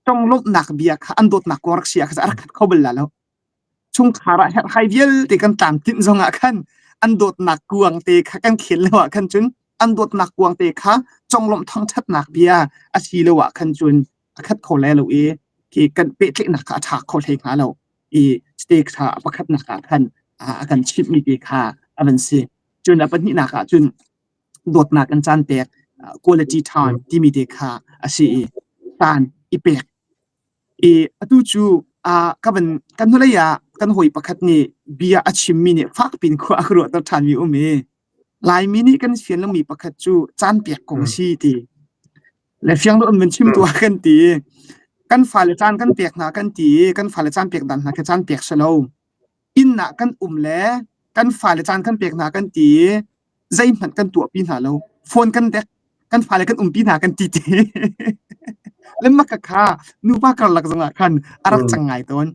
tonglawmhnak bia kha an dawtnak kuang rak si ah kha a rak khat kho bal la lo. Chungkhar ah herhhai vialte kan tlamtlinh zongah khan an dawtnak kuang te kha kan khel lo ah khan cun an dawtnak kuang te kha conglawmh thangṭhatnak bia a si lo ah khan cun a khat kho lai lo i khi kan pehtlaihnak kha a ṭha kho hlei hnga lo i stake kha a pakhatnak ah khan a kan chimhmi te kha a van si. Cun a pahnihnak ah cun dawtnak an caan pek quality time timi te kha a si i caan i pek I atu cu ka van kan hnulei ah kan hawi pakhat nih bia a chimmi nih fakpi in khua a ka ruahter ṭhanmi um i Laimi nih kan fian lomi pakhat cu caan pek kong a si ti. Le fiang deuh in van chim tuah kan ti. Kan fale caan kan pek hna kan ti i kan fale caan pek dan hna khi caan pek si lo. Inn ah kan um le kan fale caan kan pek hna kan ti i zeihmanh kan tuahpi hna lo. Phone kan dek, kan fale kan umpi hna kan ti ti. Le maka kha nupa karlak zongah khan a rak cang ngai tawn.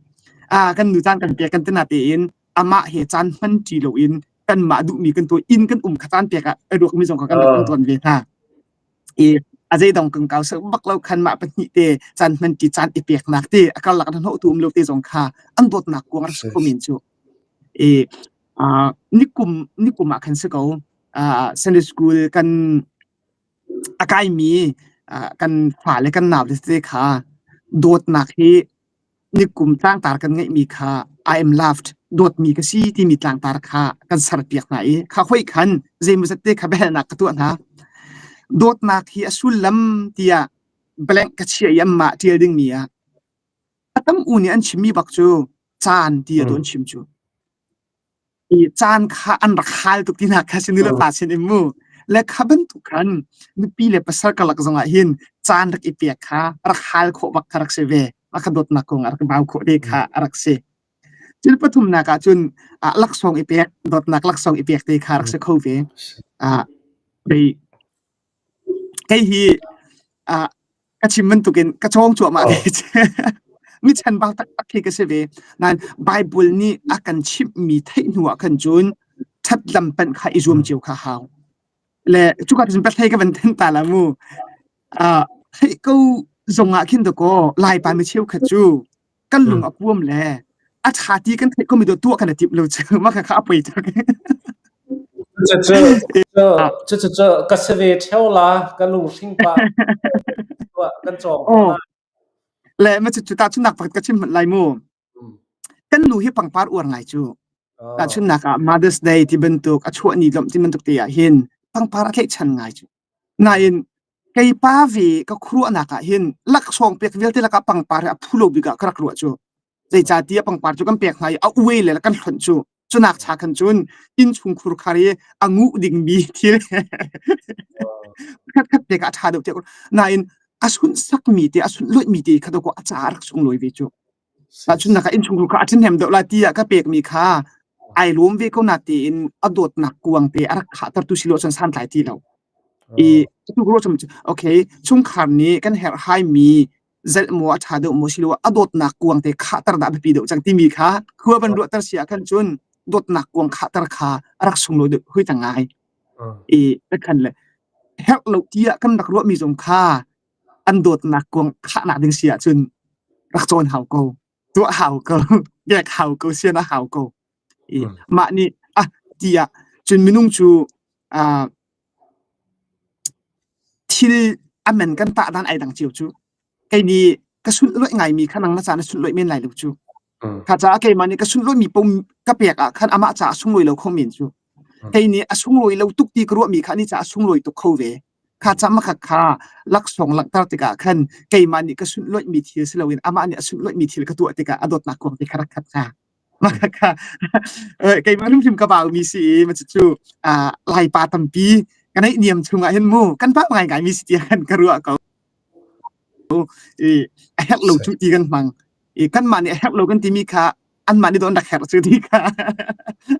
Ah, kan nu caan kan pek kan tina tein amah he caan hman ṭi loin kanmah duhmi kan tuah inn kan um kha caan pek ah a ruakmi zong kha kan rak um tawn ve hna. I a zeidong kan kau seh bak lo khan mah pahnih te caan hman ṭi caan i peknak te a karlak an hnawhtu um lo te zong kha an dawtnak kuang rak si kho men cu. I nikum nikum ah khan si ko Sunday school kan a kaimi kan fale kan nau te kha dawtnak hi nikum tlangtar kan ngeihmi kha I am loved dawtmi ka si timi tlangtar kha kan serpiak hna i kha hoi khan zeimawzat te kha biahalnak ka tuah hna. Dawtnak hi a sullam tiah blank ka chiah i anmah ṭial dingmi ah a tam u nih an chimmi bak cu caan ti a an chim cu. I caan kha an rak hal tuk tinak kha si nu le pa sin in mu. Le kha bantuk khan nupi le pasal karlak zongah hin caan rak i pek kha rak hal khawh bak kha rak si ve. A kha dawtnak kong a rak bau khawh te kha a rak si. Thil pathumnak ah cun laksawng i pek, dawtnak laksawng i pek te kha rak si kho ve. Kei hi ka chim bantukin ka cawng cuahmah ve. Mi chanbau taktak khi ka si ve. Nain Bible nih a kan chimhmi theih hnu ah khan cun ṭhat lam panh kha i zuam cio kha hau. Le cuka cun pahlei ka van then ta la mu. Theih ko zong ah khin dakaw Laipa mi cheukhat cu kan lung a puam le a ṭha ti kan theih komi tuah kan i timh lo cu mah kha a poi tuk. Cucu ka si ve ṭheo la ka lunghring pah kan cawng. Oh. Le ma cu tahchunhnak pakhat ka chim hmanh lai mu. Kan nu hi pangpar uar ngai cu. Tahchunhnak ah Mother's Day ti bantuk a chuah ni lawmh ti bantuk te ah hin pangpar a tlaihchan ngai cu. Nain kei pa ve ka khuaruahnak ah hin laksawng pek vialte lakah pangpar hi a phu lo bik ah ka rak ruah cu. Zeicahtiah pangpar cu kan pek hna i a uai le kan hlonh cu. Cunak cha khan cun innchungkhur khar i a nguh dingmi thil khat khat pek ah a ṭha deuh tiah nain. A sunhsakmi te a sunhlawihmi te kha dawkaw a caah a rak sunglawi ve cu. Tahchunhnak ah innchungkhar kha a ṭhahnem deuh lai tiah ka pekmi kha ai lawm ve ko na tiin a dawtnak kuang te a rak khahtertu si lo cun santlai ti lo. I tu ruah cu okay chungkhar nih kan herhhaimi zelh maw a ṭha deuh maw silo a dawtnak kuang te khahter dah biapi deuh cang timi kha khua van ruahter si ah khan cun dawtnak kuang khahter kha a rak sunglawi deuh hui ta ngai. I khan le herh lo tiah kan rak ruahmi zong kha an dawtnak kuang khahnak ding si ahcun rak cawn hau ko tuah hau ko pek hau ko sian a hau ko i mah nih ah tiah cun minung cu ah thil a men kan tah dan ai dang cio cu kei nih ka sunhlawih ngaimi kha nang na ca na sunhlawih men lai lo cu kha caah keimah nih ka sunhlawihmi pom ka pek ah khan amah caah sunglawi lo kho men cu kei nih a sunglawi lo tuk ti ka ruahmi kha ani caah sunglawi tuk kho ve Kha cam kha kha laksawng langhter tikah khan keimah nih ka sunhlawihmi thil si loin amah nih a sunhlawihmi thil ka tuah tikah a dawtnak kuang te kha rak khat hnga. Mah kha keimah hrimhrim ka baumi si i ma cucu Laipa tampi ka neih niam chungah hin mu kan bau ngaingaimi si tiah khan ka ruah ko. I a herh lo cu ti kan hmang. I kanmah nih a herh lo kan timi kha anmah nih dawh an rak herh cu ti kha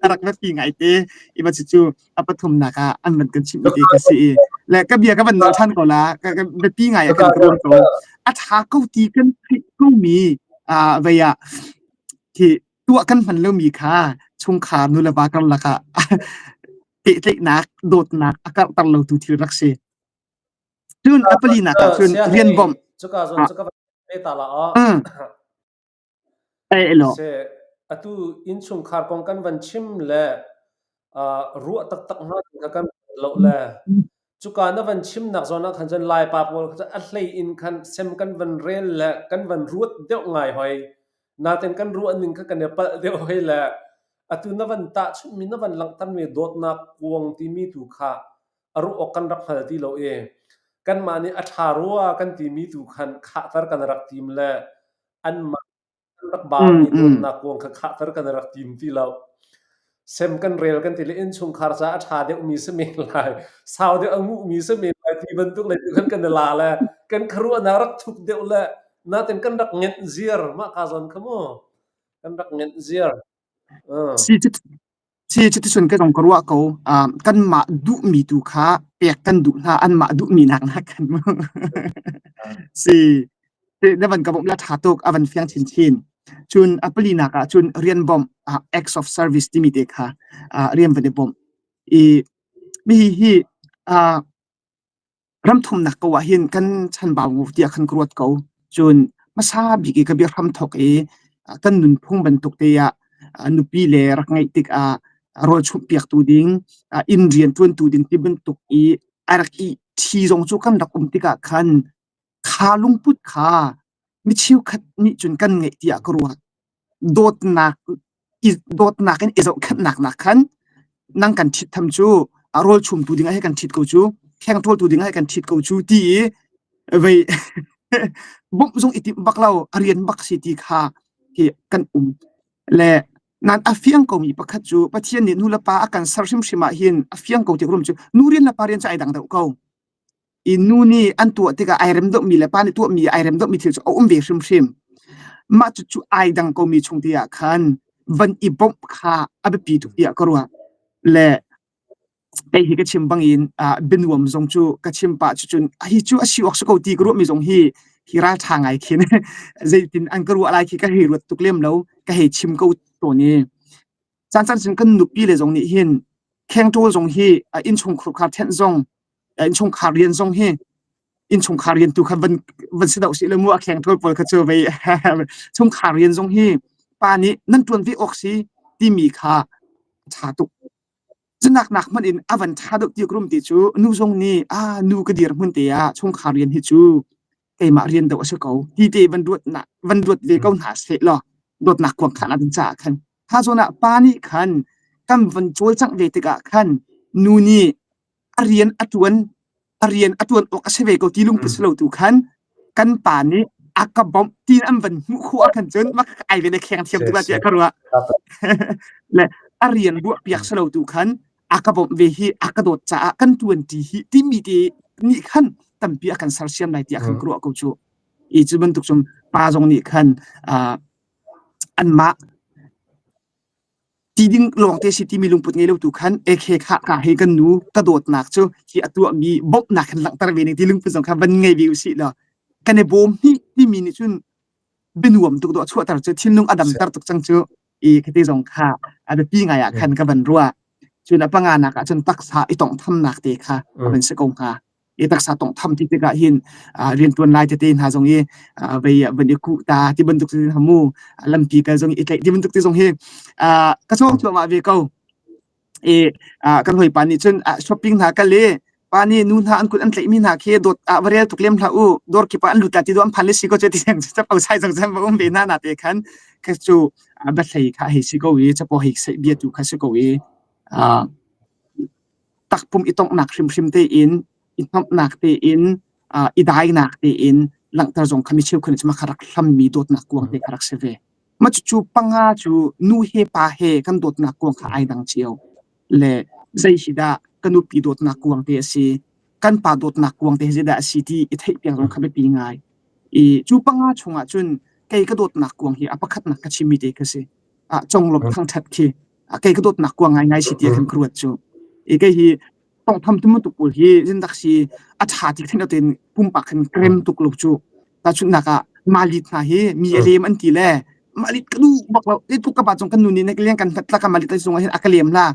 a rak biapi ngai te i va cucu a pathumnak ah an van kan chimh ti ka si i le ka bia ka van nawl ṭhan ko la ka biapi ngai ah kan ka ruang ko a ṭha ko ti kan theih ko mi vei ah khi tuah kan hman lomi kha chungkhar nu le va karlak ah pehtlaihnak dawtnak a karhter lo tu thil rak si cun a palinak ah cun rian bawmh cuka zawn cu ka van ta la Seh, atu innchungkhar kong kan van chim le ruah taktak hnga kha kan lo le cuka na van chimnak zawn ah khan cun Laipa pawl kha a hlei in khan sem kan van rel le kan van ruat deuh ngai hoi. Natin kan ruah ning kha kan i palh deuh hoi le atu na van tahchunhmi na van langhtermi dawtnak kuang timi tu kha a ruah awk kan rak hngal ti lo i kanmah nih a ṭha rua kan timi tu khan khahter kan rak tim le anmah an rak baumi dawtnak kuang kha khahter kan rak tim ti lo. Sem kan rel kan ti le innchungkhar caah a ṭha deuhmi si men lai, sau deuh a nguhmi si men lai ti bantuk lei tu khan kan i la le kan khuaruahnak rak thuk deuh le natin kan rak ngenh ziar mah ka zawn kha mu kan rak ngenh ziar. Si Si cuticun ka zong ka ruah ko. Kanmah duhmi tu kha pek kan duh hna, anmah duhmi nak nak khan mu. Si, na van ka bawmh la ṭha tuk, a van fiang chinchin. Cun a palinak ah cun rian bawmh, acts of service timi te kha rian van i bawmh. I mi hi Ramthumnak ko ah hin kan chanbau tiah khan ka ruat ko. Cun hmasa bik i ka biahram thawk i kan nunphung bantuk te ah nupi le rak ngeih tikah rawl chumhpiaktu ding, inn rian ṭuantu ding ti bantuk i a rak i ṭhi zong cu kan rak um tikah khan kha lungput kha mi cheukhat nih cun kan ngeih tiah ka ruat. Dawtnak i dawtnak in i zohkhenhnak nak khan nang kan ṭhit tham cu a rawl chumtu ding ah kan ṭhit ko cu kheng ṭawltu ding ah kan ṭhit ko cu ti i vei bawmh zong i timh bak lo a rian bak si ti kha hi kan um le nan a fiang komi pakhat cu Pathian nih nu le pa a kan ser hrimhrim ah hin a fiang ko ti rum cu nu rian le pa rian cu ai dang deuh ko i nu nih an tuah tikah ai rem deuhmi le pa nih tuahmi ai rem deuhmi thil cu a um ve hrimhrim. Mah cucu ai dang komi chung te ah khan van i bawmh kha a biapi tuk tiah ka ruah. Le kei hi ka chim bangin uh, bianuam zong cu ka chim pah cucun hi cu a si awk si ko ti ka ruahmi zong hi hi ralṭha ngai khin zeitin an ka ruah lai khi ka hei ruat tuk lem lo ka hei chim ko tawn i caan caan cun kan nupi le zong nih hin khengṭawl zong hi innchungkhar khar thenh zong innchungkhar rian zong hi innchungkhar rian tu kha van van si deuh si le mu a kheng ṭhawl pawl kha cu vei chungkhar rian zong hi pa nih nan ṭuan ve awk si timi kha ṭha tuk cunak nak hmanh in a van ṭha deuh ti rum ti cu nu zong nih a nu ka dir hmun te ah chungkhar rian hi cu keimah rian deuh a si ko ti te van ruat na van ruat ve ko hna seh law dawtnak kuang khan a ding caah khan kha zawn ah pa nih khan kan van cawlcangh ve tikah khan nu nih a rian a ṭuan a rian a ṭuan awk a si ve ko ti lungput si lo tu khan kan pa nih a ka bawmh ti an van hmuh khawh ah khan cun mak ai ve le kheng thiam tuk la tiah ka ruah le a rian ruah piak si lo tu khan a ka bawmh ve hi a ka dawt caah kan ṭuan ṭi hi timi te nih khan. tampi a kan sersiam lai tiah khan ka ruah ko cu. I cu bantuk cun pa zong nih khan anmah ti ding lawngte si timi lungput ngei lo tu khan ekhe kha ka he kan nu ka dawtnak cu hi a tuahmi bawmhnak khan langhter ve ning ti lungput zong kha van ngei ve usih law kan i bawm hni timi nih cun bianuam tuk dawh chuahter cu thinlung a damter tuk cang cu i khati zong kha a biapi ngai ah khan ka van ruah. Cun a panganak ah cun taksa i tawnghthamnak te kha a van si ko hnga. I taksa tawnghtham ti tikah hin riantuan lai tete hna zong i vei van i kuh ta ti bantuk ti hna mu lampi kal zong i tlaih ti bantuk ti zong hi ka cawng cuahmah ve ko. I kan hawipa nih cun shopping hna kal i pa nih nu hna an kut an tlaihmi hna khi dawt ah va rel tuk lem hlah u dawr kip ah an lut la ti do an phan le si ko cu ti capo sai zong chan va um ve hna na te khan kha cu biahlei kha hei si ko i capo hei sei bia tu kha si ko i takpum i tonghnak hrimhrim tein i hnomhnak tein i dainak tein langhter zong kha mi cheukhat nih cun kha rak hlammi dawtnak kuang te kha rak si ve. Mah cucu panga cu nu he pa he kan dawtnak kuang kha ai dang cio. Le zei hi dah ka nupi dawtnak kuang te a si, kan pa dawtnak kuang te hi zeidah a si ti i theih piak zong kha biapi ngai. I cu panga chungah cun kei ka dawtnak kuang hi a pakhatnak ka chimmi te kha si. Ah conglawmh thangṭhat khi kei ka dawtnak kuang ngaingai si ti khan ka ruat cu. I kei hi tonghtham tu tuk pawl hi zindak si a ṭha ti khin tein pumpak khin krem tuk lo cu. Tahchunhnak ah malit hna hi mi a lem an ti le malit ka duh bak lo i tuk ka pa cung kan nu nih na leng kan hlat la ka malit ai sung hin a ka lem la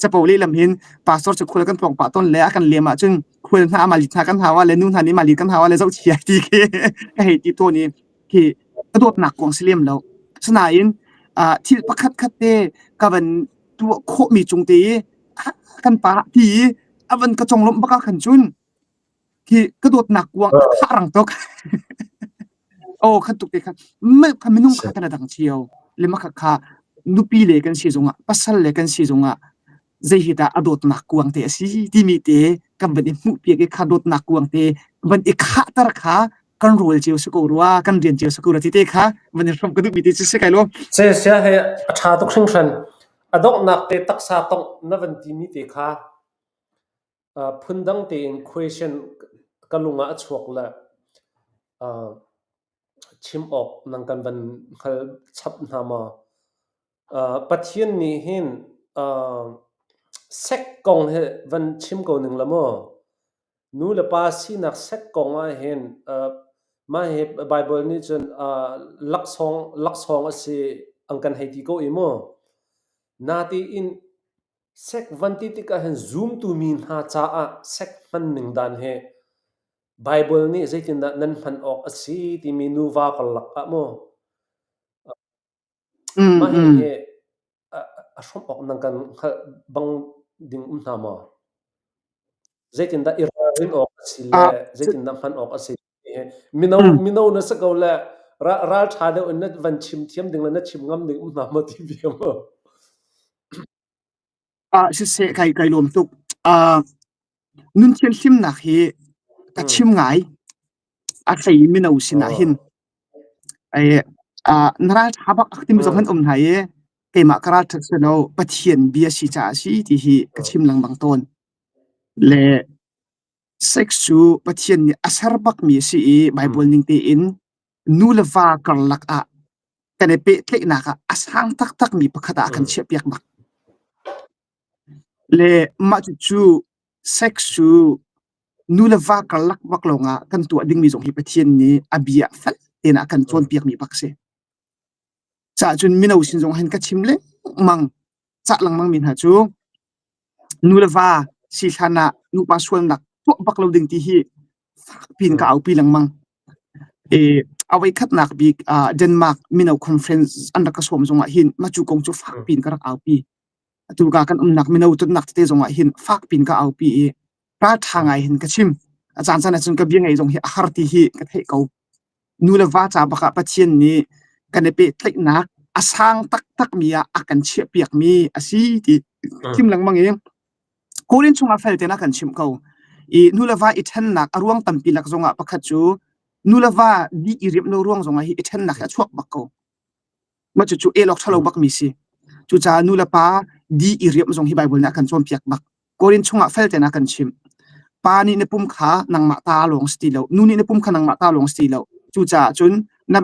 capo le lam hin pastor cu khul kan tlong pah ton le a kan lem ah cun khul hna malit hna kan hawa le nu hna nih malit kan hawa le zoh chia ti khi ka hei ti tawn i khi ka dawtnak kuang si lem lo. Asinain thil pakhat khat te ka van tuah khawhmi cung te i kan pa ti i a van ka conglawmh bak ah khan cun khi ka dawtnak kuang a khah rang tuk. Oh khan tuk te khan kha minung kha kan dang cio. Le mah kha nupi le kan si zongah pasal le kan si zongah zei hi dah a dawtnak kuang te a si timi te kan van i hmuh piak i kha dawtnak kuang te van i khahter kha kan rawl cio si ko rua kan rian cio si ko rua ti te kha van i hrom ka duhmi te cu si kai lo. Se sia he a ṭha tuk hringhran. A donghnak te taksa tongh na van timi te kha phundang tein question ka lung ah a chuak le chim awk nang kan van hngal chap hna maw? Pathian nih hin sek kong hi van chim ko ning la maw? Nu le pa sinak sek kong ah hin mah hi Baibal nih cun laksawng laksawng a si an kan hei ti ko i mu. Natein sek van ti tikah hin zumtu mi hna caah sek hman ning dan hi Baibal nih zeitindah nan hman awk a si timi nuva karlak ah mu Mah hihi a hrawmh awk nan kan hngalh bang ding um hna maw? Zeitindah i ralrin awk a si le zeitindah hman awk a si? Mino mino na si ko le ral ṭha deuh in na van chim thiam ding le na chim ngam ding um hna maw ti bia maw? Ah siseh kai kai lawm tuk. Ah nun thianhlimnak hi ka chim ngai. A hlei mino sinah hin Na ralṭha bak timi zong an um hna i keimah ka ralṭhat si lo Pathian bia si caah a si ti hi ka chim lengmang tawn. Le sex cu Pathian nih a ser bakmi a si i Baibal ning tein nu le va karlak ah kan i pehtlaihnak ah a sang taktakmi pakhat ah a kan chiahpiak bak. Le mah cucu sex cu nu le va karlak bak lawngah kan tuah dingmi zong hi Pathian nih a bia fel tein a kan cawnpiakmi bak si. Cah cun mino sin zong hin ka chim lengmang cah lengmang mi hna cu nu le va si hlan ah nupa sualnak tuah bak lo ding ti hi fak piin ka aupi lengmang. E, a voikhatnak bik uh, Denmark mino conference an rak ka sawm zongah hin mah cu kong cu fak piin ka rak aupi. Atu ka kan umnak mino tonnak tete zongah hin fak piin ka aupi i ralṭha ngai hin ka chim. A caan caan ahcun ka bia ngaih zong hi a har ti hi ka theih ko. Nu le va ca bak ah Pathian nih kan i pehtlaihnak a sang taktakmi ah a kan chiahpiakmi a si ti chim lengmang i Korin chungah fel tein a kan chimh ko. I nu le va i ṭhennak a ruang tampi lak zongah pakhat cu nu le va di i riamh lo ruang zongah hi i ṭhennak hi a chuak bak ko. Mah cucu el awk ṭhalo bakmi si. Cucaah nu le pa di i riamh zong hi Baibal nih a kan cawnpiak bak. Korin chungah fel tein a kan chimh. Pa nih na pum kha nangmah ta lawng si ti lo, nu nih na pum kha nangmah ta lawng si ti lo. Cucaah cun na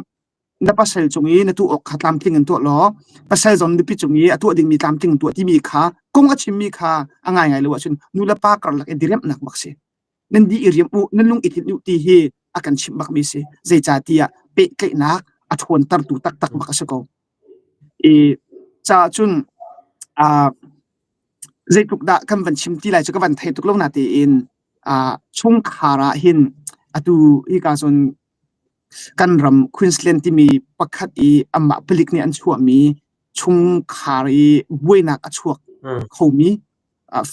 na pasal cung i na tuah awk kha tlamtling in tuah law pasal zong nupi cung i a tuah dingmi tlamtling in tuah timi kha kong a chimmi kha a ngaingai lo ahcun nu le pa karlak i diriamhnak bak si. Nan di i riam u, nan lung i tlinh u ti hi a kan chimh bakmi si. Zeicahtiah pehtlaihnak a ṭhawntertu taktak bak a si ko. I caah cun aa zeitluk dah kan van chim ti lai cu ka van thei tuk lo na tein aa chungkhar ah hin atu hika cun kan ram Queensland timi pakhat i amah palik nih an chuahmi chungkhar i buainak a chuak khomi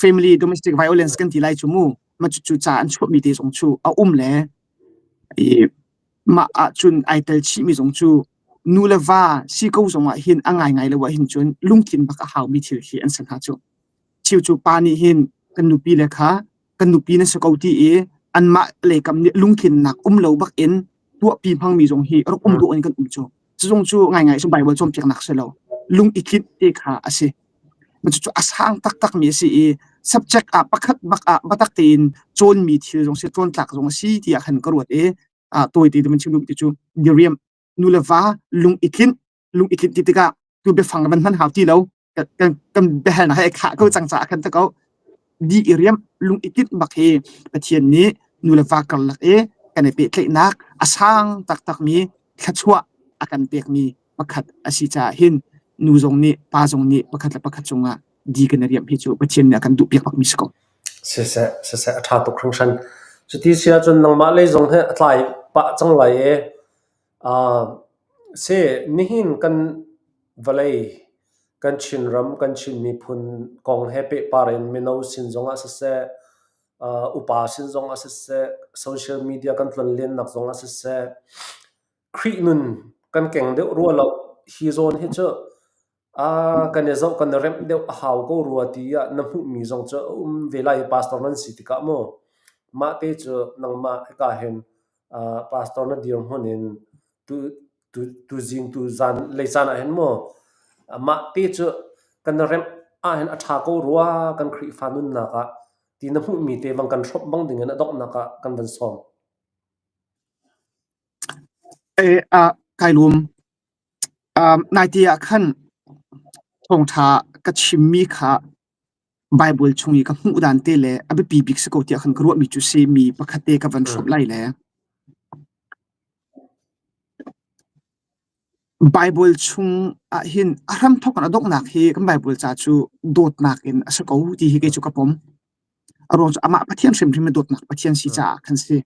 family domestic violence kan ti lai cu mu ma cucu ca an chuahmi te zong cu a um le i mah ahcun ai tel chihmi zong cu nu le va si ko zong ah hin a ngaingai lo ah hin cun lungthin bak a haumi thil khi an si hna cu. Chiu cu pa nih hin kan nupi le kha kan nupi na si ko ti i anmah leikam nih lungtlinnak um lo bak in tuahpi hmangmi zong hi rak um dawh in kan um cu. Cu zong cu ngaingai cu Bible cawnpiaknak si lo. Lung i tlinh te kha a si. Cucu a sang taktakmi a si i subject ah pakhat bak ah biatak tein cawnmi thil zong si cawntlak zong a si tiah khan ka ruat i tawi te in chim duh ti cu diriam nu le va lung i tlinh lung i tlinh ti tikah tu biafang van hman hau ti lo kan kan biahalnak he khah ko cang caah khan ta ko di i riam lung i tlinh bak hi Pathian nih nu le va karlak i kan i pehtlaihnak a sang taktakmi thluachuah a kan pekmi pakhat a si caah hin nu zong nih pa zong nih pakhat le pakhat cungah di kan i riam hi cu Pathian nih a kan duhpiak bakmi si ko. Siseh, siseh, a ṭha tuk hringhran. Cuti si ahcun nangmah lei zong hi a tlai pah cang lai i uh, si nihin kan vawlei kan Chinram, kan Chin miphun kong he pehpar in mino sin zongah siseh, uh, upa sin zongah siseh, social media kan tlonlennak zongah siseh, Khrih nun kan keng deuh rua lo. Hi zawn hi cu kan i zoh kan i remh deuh a hau ko rua tiah na hmuhmi zong cu a um ve lai i pastor nan si tikah mu mah te cu nangmah hika hin pastor na dirhmun in tu tu tuzing tu zan lei caan ah hin mu mah te cu kan i remh ahhin a ṭha ko rua kan Khrihfa nunnak ah ti na hmuhmi te bang kan hrawmh bang ding in a donghnak ah kan van sawm. Eh, ah, kai lawm. Um, naite ah khan thawngṭha ka chimmi kha Baibal chung i ka hmuh dan te le a biapi bik si ko tiah khan ka ruahmi cu si mi pakhat te ka van hrawmh lai le Baibal chung ah hin a hramthawk in a donghnak hi kan Baibal ca cu dawtnak in a si ko ti hi kei cu ka pom. A ruang cu amah Pathian hrimhrim i dawtnak Pathian si caah khan si.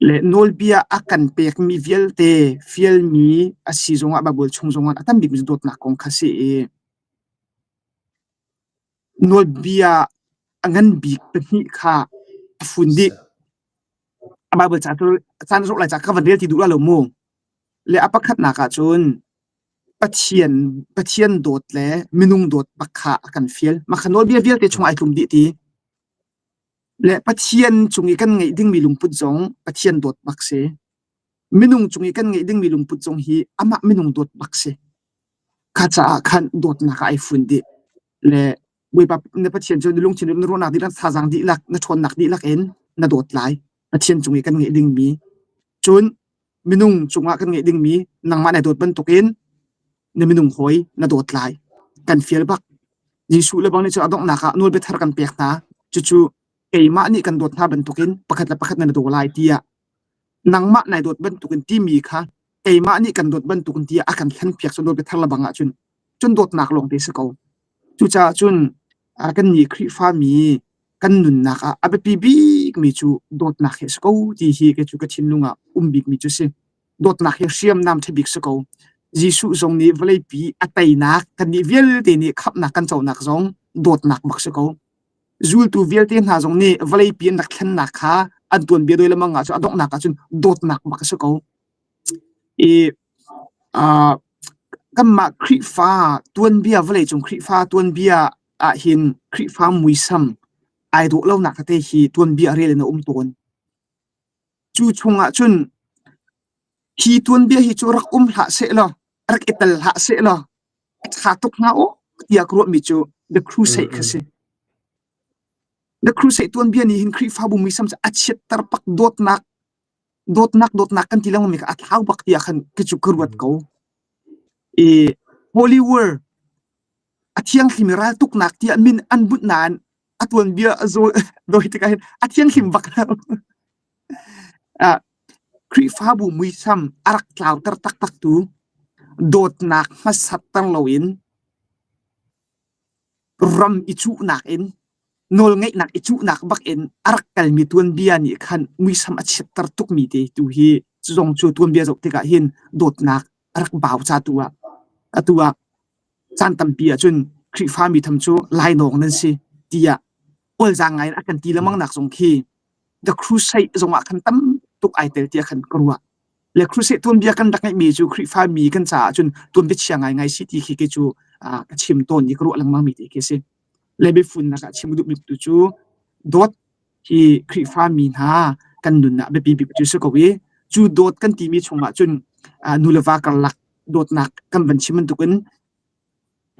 Le nawlbia a kan pekmi vialte fialmi a si zongah Baibal chung zongah a tam bikmi cu dawtnak kong kha si i nawlbia a ngan bik pahnih kha a fun dih. A Baibal ca cu caan a zoh lai ca ka van rel ti duh la lo mu. Le a pakhatnak ah cun Pathian Pathian dawt le minung dawt bak kha a kan fial. Mah kha nawlbia vialte chung ai tlum dih ti. Le Pathian cung i kan ngeih dingmi lungput zong Pathian dawt bak si. Minung cung i kan ngeih dingmi lungput zong hi amah minung dawt bak si. Kha caah khan dawtnak ah ai fun dih. Le Bawipa na Pathian cu na lungthin na ruahnak dihlak, thazaang dihlak, na ṭhawnnak dihlak in na dawt lai. Pathian cung i kan ngeih dingmi. Cun minung cungah kan ngeih dingmi nangmah na dawt bantukin na minung hawi na dawt lai. Kan fial bak. Jesuh le bang nih cun a donghnak ah nawlbia thar kan pek hna. Cucu keimah nih kan dawt hna bantukin pakhat le pakhat nan i daw lai tiah nangmah nai dawt bantukin timi kha keimah nih kan dawt bantukin tiah a kan thlenpiak cu nawlbia thar le bang ahcun cun dawtnak lawng te si ko. Cucaah cun kan nih Khrihfami kan nunnak ah a biapi bikmi cu dawtnak hi a si ko ti hi kei cu ka thinlung ah um bikmi cu si. Dawtnak hi hriamnam ṭha bik si ko. Jesuh zong nih vawleipi a teinak kannih vialte nih khamhnak kan conak zong dawtnak bak si ko. Zultu vialte hna zong nih vawleipi an rak thlennak kha an tuanbia doi lemang ah cun a donghnak ah cun dawtnak bak a si ko. I uh, kanmah Khrihfa tuanbia vawleicung Khrihfa tuanbia ahhin Khrihfa muisam ai dawh lonak tete hi tuanbia rel in a um tawn. Cu chungah cun hi tuanbia hi cu rak um hlah sehlaw, rak i tel hlah sehlaw a ṭha tuk hnga aw tiah ka ruahmi cu The Crusade kha si. The Crusade tuanbia nih hin Khrihfabu muisam cu a chiatter pak dawtnak dawtnak dawtnak kan ti lengmang mi kha a thlau bak tiah khan ka cu ka ruat ko. I Holy War a thianghlim raltuknak tiah min an bunh nain a tuanbia a zawi dawi tikah hin a thianghlim bak lo. Ah, Khrihfabu muisam a rak tlauter taktak tu dawtnak hmasatter loin ram i cuhnak in nawlngeihnak i cuhnak bak in a rak kalmi tuanbia nih khan muisam a chiatter tukmi te tu hi cu zong cu tuanbia zoh tikah hin dawtnak a rak bau ca tu ah atu ah caan tampi ahcun Khrihfami tham cu lainawng nan si tiah ualzaang ngai in a kan ti lengmang nak zong khi The Crusade zong ah khan tam tuk ai tel tiah khan ka ruah. Le Crusade tuanbia kan rak ngeihmi cu Khrihfami kan caah cun tuanbia chia ngaingai si ti khi kei cu ka chim tawn i ka ruah lengmang mi te khi a si. Le biafunnak ah chim duhmi tu cu dawt hi Khrihfami hna kan nun ah biapi bik cu si ko i cu dawt kan timi chungah cun nu le va karlak dawtnak kan van chim bantukin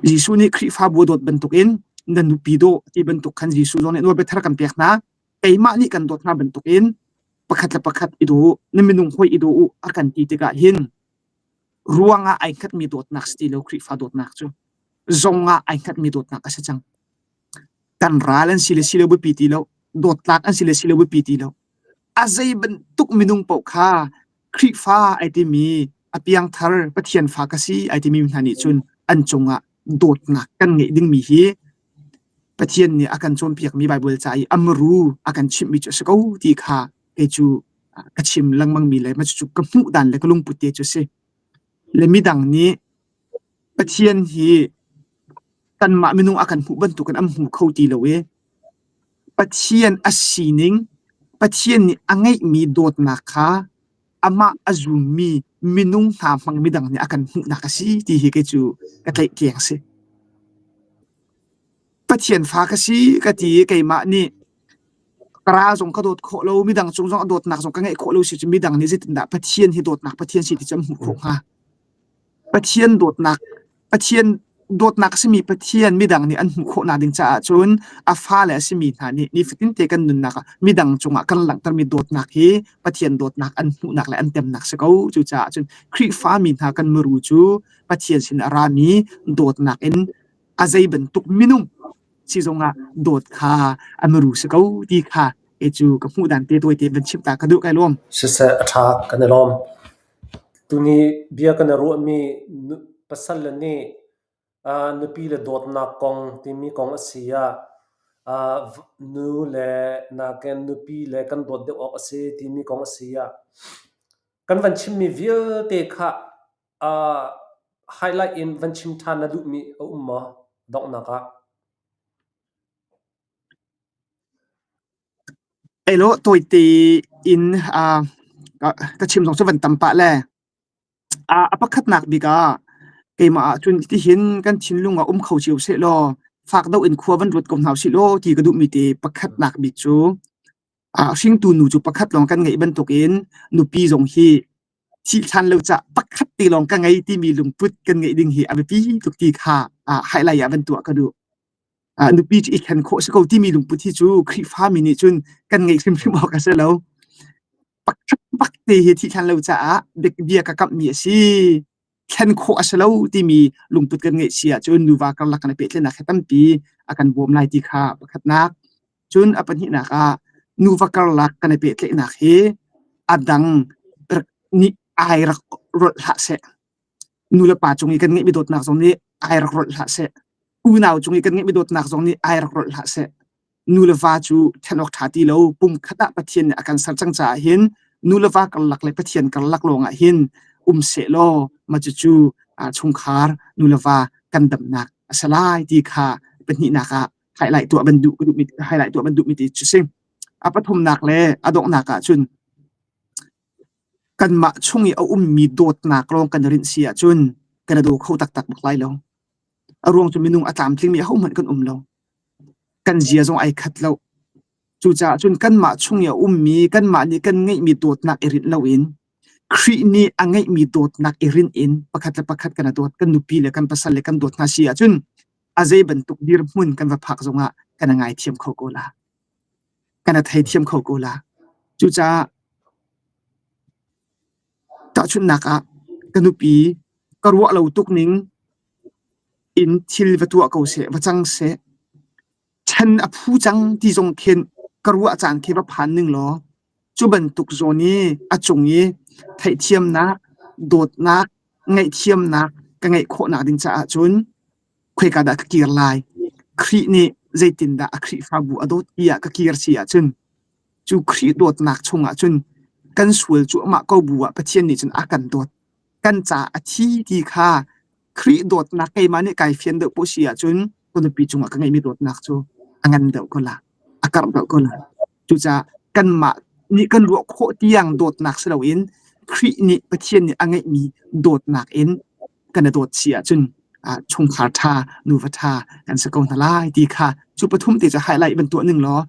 Jesuh nih Khrihfabu a dawt bantukin na nupi daw ti bantuk khan Jesuh zong nih nawlbia thar kan pek hna. Keimah nih kan dawt hna bantukin pakhat le pakhat i daw u, na minung hawi i daw u a kan ti tikah hin ruangah ai hngatmi dawtnak si ti lo Khrihfa dawtnak cu zong ah ai hngatmi dawtnak a si cang. Kan ral an si le si lo biapi ti lo, dawtlak an si le si lo biapi ti lo. A zei bantuk minung paoh kha Khrihfa ai timi a piangthar Pathian fa ka si ai timi hna nih cun an cungah dawtnak kan ngeih dingmi hi Pathian nih a kan cawnpiakmi Baibal ca i a muru a kan chimhmi cu a si ko ti kha kei cu ka chim lengmangmi le mah cucu ka hmuh dan le ka lungput te cu a si. Le midang nih Pathian hi kanmah minung a kan hmuh bantukin an hmu kho ti lo i Pathian a sining, Pathian nih a ngeihmi dawtnak kha amah a zummi minung hna hmang midang nih a kan hmuhnak a si ti hi kei cu ka tlaihtleng a si. Pathian fa ka si ka ti i keimah nih ka ral zong ka dawt khawh lo, midang cung zong a dawtnak zong ka ngeih khawh lo si cu midang nih zeitindah Pathian hi dawtnak Pathian si ti cu an hmuh khawh hnga? Pathian dawtnak Pathian dawtnak a simi Pathian midang nih an hmuh khawhnak ding caah cun a fale a simi hna nih nifatinte kan nunnak ah midang cungah kan langhtermi dawtnak hi Pathian dawtnak an hmuhnak le an temnak si ko. Cucaah cun Khrihfami hna kan muru cu Pathian sin a rami dawtnak in a zei bantuk minung si zongah dawt kha a muru si ko ti kha kei cu ka hmuh dan te tawite van chim ta ka duh kai lawm. Siseh a ṭha kan i lawm. Tuni bia kan i ruahmi pasal le nih nupi le dawtnak kong timi kong a si ah nu le nakin nupi le kan dawt deuh awk a si timi kong a si ah kan van chimmi vialte kha highlight in van chim ṭhan na duhmi a um maw donghnak ah? Elaw tawite in ka chim zong cu van tam pah le a pakhatnak bik ah keimah ahcun tihin kan thinlung ah um kho cio sehlaw fak deuh in khua van ruat ko hna usih law ti ka duhmi te pakhatnak bik cu hringtu nu cu pakhat lawng kan ngeih bantukin nupi zong hi thih hlan lo cah pakhat te lawng ka ngei timi lungput kan ngeih ding hi a biapi tuk ti kha highlight ah van tuah ka duh. Nupi cu i thlen khawh si ko timi lungput hi cu Khrihfami nih cun kan ngeih hrimhrim awk a si lo. Pakhat bak te hi thih hlan lo caah bia ka kamhmi a si. Thlen khawh a si lo timi lungput kan ngeih si ahcun nuva karlak kan i pehtlaihnak hi tampi a kan bawm lai ti kha pakhatnak. Cun a pahnihnak ah nuva karlak kan i pehtlaihnak hi a dang nih ai rak rolh hlah seh. Nu le pa cung i kan ngeihmi dawtnak zong nih ai rak rolh hlah seh. Unau cung i kan ngeihmi dawtnak zong nih ai rak rolh hlah seh. Nu le va cu ṭhen awk ṭha ti lo pum khat ah Pathian nih a kan ser cang caah hin nu le va karlak le Pathian karlak lawngah hin um seh law mah cucu chungkhar nu le va kan damnak a si lai ti kha pahnihnak ah highlight tuah ban duh highlight tuah ban duhmi ti cu si. A pathumnak le a donghnak ah cun kanmah chung i a ummi dawtnak lawng kan rinh si ahcun kan i daw kho taktak bak lai lo. A ruang cu minung a tlamtlingmi ahohmanh kan um lo. Kan zia zong ai khat lo. Cucaah cun kanmah chung i a ummi kanmah nih kan ngeihmi dawtnak i rinh loin Khrih nih a ngeihmi dawtnak i rinh in pakhat le pakhat kan i dawt, kan nupi le kan pasal le kan dawt hna si ahcun a zei bantuk dirhmun kan va phak zongah kan i ngaithiam kho ko la. Kan a theithiam kho ko la. Cucaah tahchunhnak ah ka nupi ka ruah lo tuk ning in thil va tuah ko seh, va cang seh, chan a phu cang ti zong khin ka ruah caan khi va phan ning law cu bantuk zawn i a cung i theihthiamnak, dawtnak, ngaihthiamnak ka ngeih khawhnak ding caah cun khoika dah ka kir lai? Khrih nih zeitindah a Khrihfabu a dawt ti ah ka kir si ahcun cu Khrih dawtnak chungah cun kan sual cu amah ko bu ah Pathian nih cun a kan dawt. Kan ca a thi ti kha Khrih dawtnak keimah nih kai fian deuh poh si ahcun ka nupi cungah ka ngeihmi dawtnak cu a ngan deuh ko la, a karh deuh ko la. Cucaah kanmah nih kan ruah khawh tiang dawtnak si loin Khrih nih Pathian nih a ngeihmi dawtnak in kan i dawt si ahcun chungkhar ṭha, nuva ṭha kan si ko hna lai ti kha cu pathum te cu highlight van tuah ning law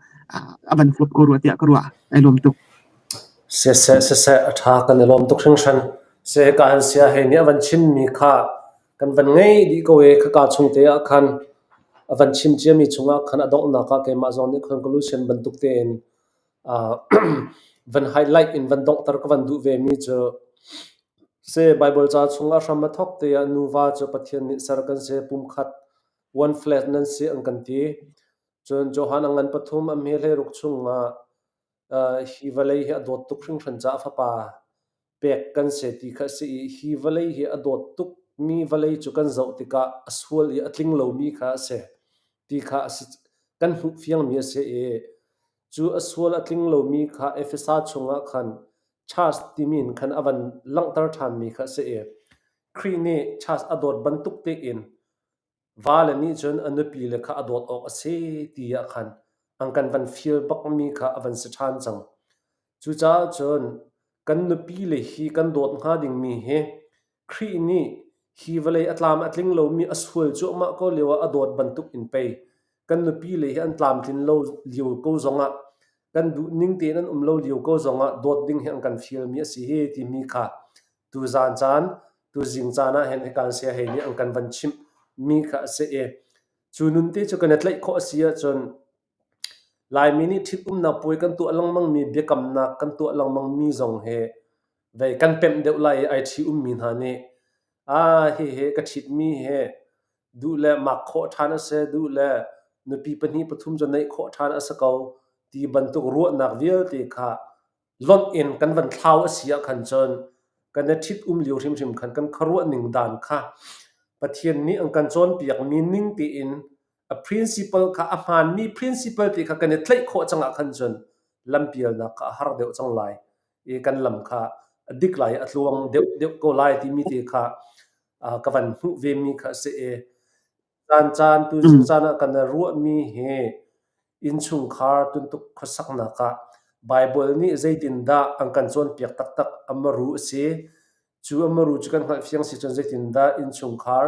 a van huap ko rua tiah ka ruah. Ai lawm tuk. Siseh, siseh, a ṭha kan i lawm tuk hringhran. Se ka han sia hei nih a van chimmi kha kan van ngei dih ko i khaka chung te ah khan a van chim ciami chungah khan a donghnak ah keimah zong nih conclusion bantuk tein van highlight in van donghter ka van duh vemi cu Se Baibal ca chungah hram a thawk te ah nuva cu Pathian nih ser kan si, pumkhat one flesh nan si an kan ti. Cun Johan a ngan pathum a hme hleiruk chungah hi vawlei hi a dawt tuk hringhran caah a fapa pek kan si ti kha a si i hi vawlei hi a dawt tukmi vawlei cu kan zoh tikah a sual i a tling lomi kha a si ti kha a si, kan hmuh fiangmi a si i cu a sual a tling lomi kha Efesa chungah khan Church timi in khan a van langhter ṭhanmi kha a si i Khrih nih church a dawt bantuk tein vale nih cun a nupile kha a dawt awk a si ti ah khan an kan van feel bakmi kha a van si ṭhan cang. Cucaah cun kan nupile hi kan dawt hnga dingmi hi Khrih nih hi vawlei a tlam a tling lomi a sual cuahmah ko lio ah a dawt bantuk in pei kan nupile hi an tlamtlin lo lio ko zongah kan duh ning tein an um lo lio ko zongah dawt ding hi an kan fialmi a si hi timi kha tuzaan caan tuzing caan ah hin hikan sia hei nih an kan van chimh mi kha a si i cu nun te cu kan i tlaih khawh a si ahcun Laimi nih ṭhitumnak puai kan tuah lengmangmi biakamnak kan tuah lengmangmi zong hi vei kan pemh deuh lai i ai ṭhi ummi hna nih ah hihi ka ṭhitmi hi duh le mak khawh ṭhan a si, duh le nupi pahnih pathum cu neih khawh ṭhan a si ko ti bantuk ruahnak vialte kha lonh in kan van thlau a si ah khan cun kan i ṭhit um lio hrimhrim khan kan khuaruah ning dan kha Pathian nih an kan cawnpiakmi ning tein a principle kha a hmaanmi principle ti kha kan i tlaih khawh cang ah khan cun lampialnak kha a har deuh cang lai i kan lam kha a dik lai a tluang deuh deuh ko lai timi te kha ka van hmuh ve mi kha a si i caan caan tu caan ah kan ruahmi hi innchungkhar tuntuk khuasaknak ah Bible nih zeitindah an kan cawnpiak taktak amaru a si. Cu amaru cu kan hngalh fiang si cun zeitindah innchungkhar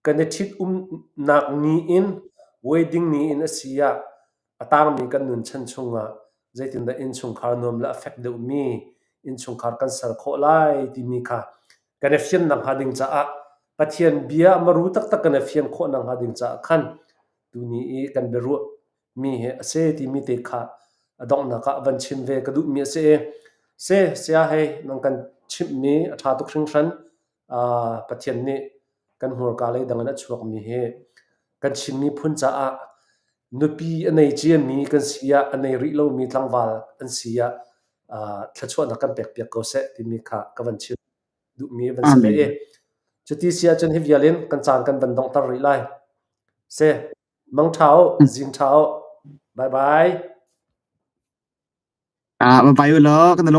kan i ṭhitumnak ni in wedding ni in a si ah a tangmi kan nun chan chungah zeitindah innchungkhar nuam le a fek deuhmi innchungkhar kan ser khawh lai timi kha kan i fian nakhnga ding caah Pathian bia maru taktak kan i fian khawh nakhnga ding caah khan tuni i kan biaruah mi hi a si timi te kha a donghnak ah van chim ve ka duhmi a si i se sia hei nang kan chimhmi a ṭha tuk hringhran Pathian nih kan hmurka lei dang in a chuakmi hi kan Chin miphun caah nupi a nei ciami kan si ah a nei rih lomi tlangval an si ah thluachuahnak kan pekpiak ko seh timi kha ka van chim duhmi van si ve i cuti si ahcun hi vial in kan caan kan van donghter rih lai. Se mang ṭha u, zing ṭha u. Bye bye. Ah, bye bye u law kan.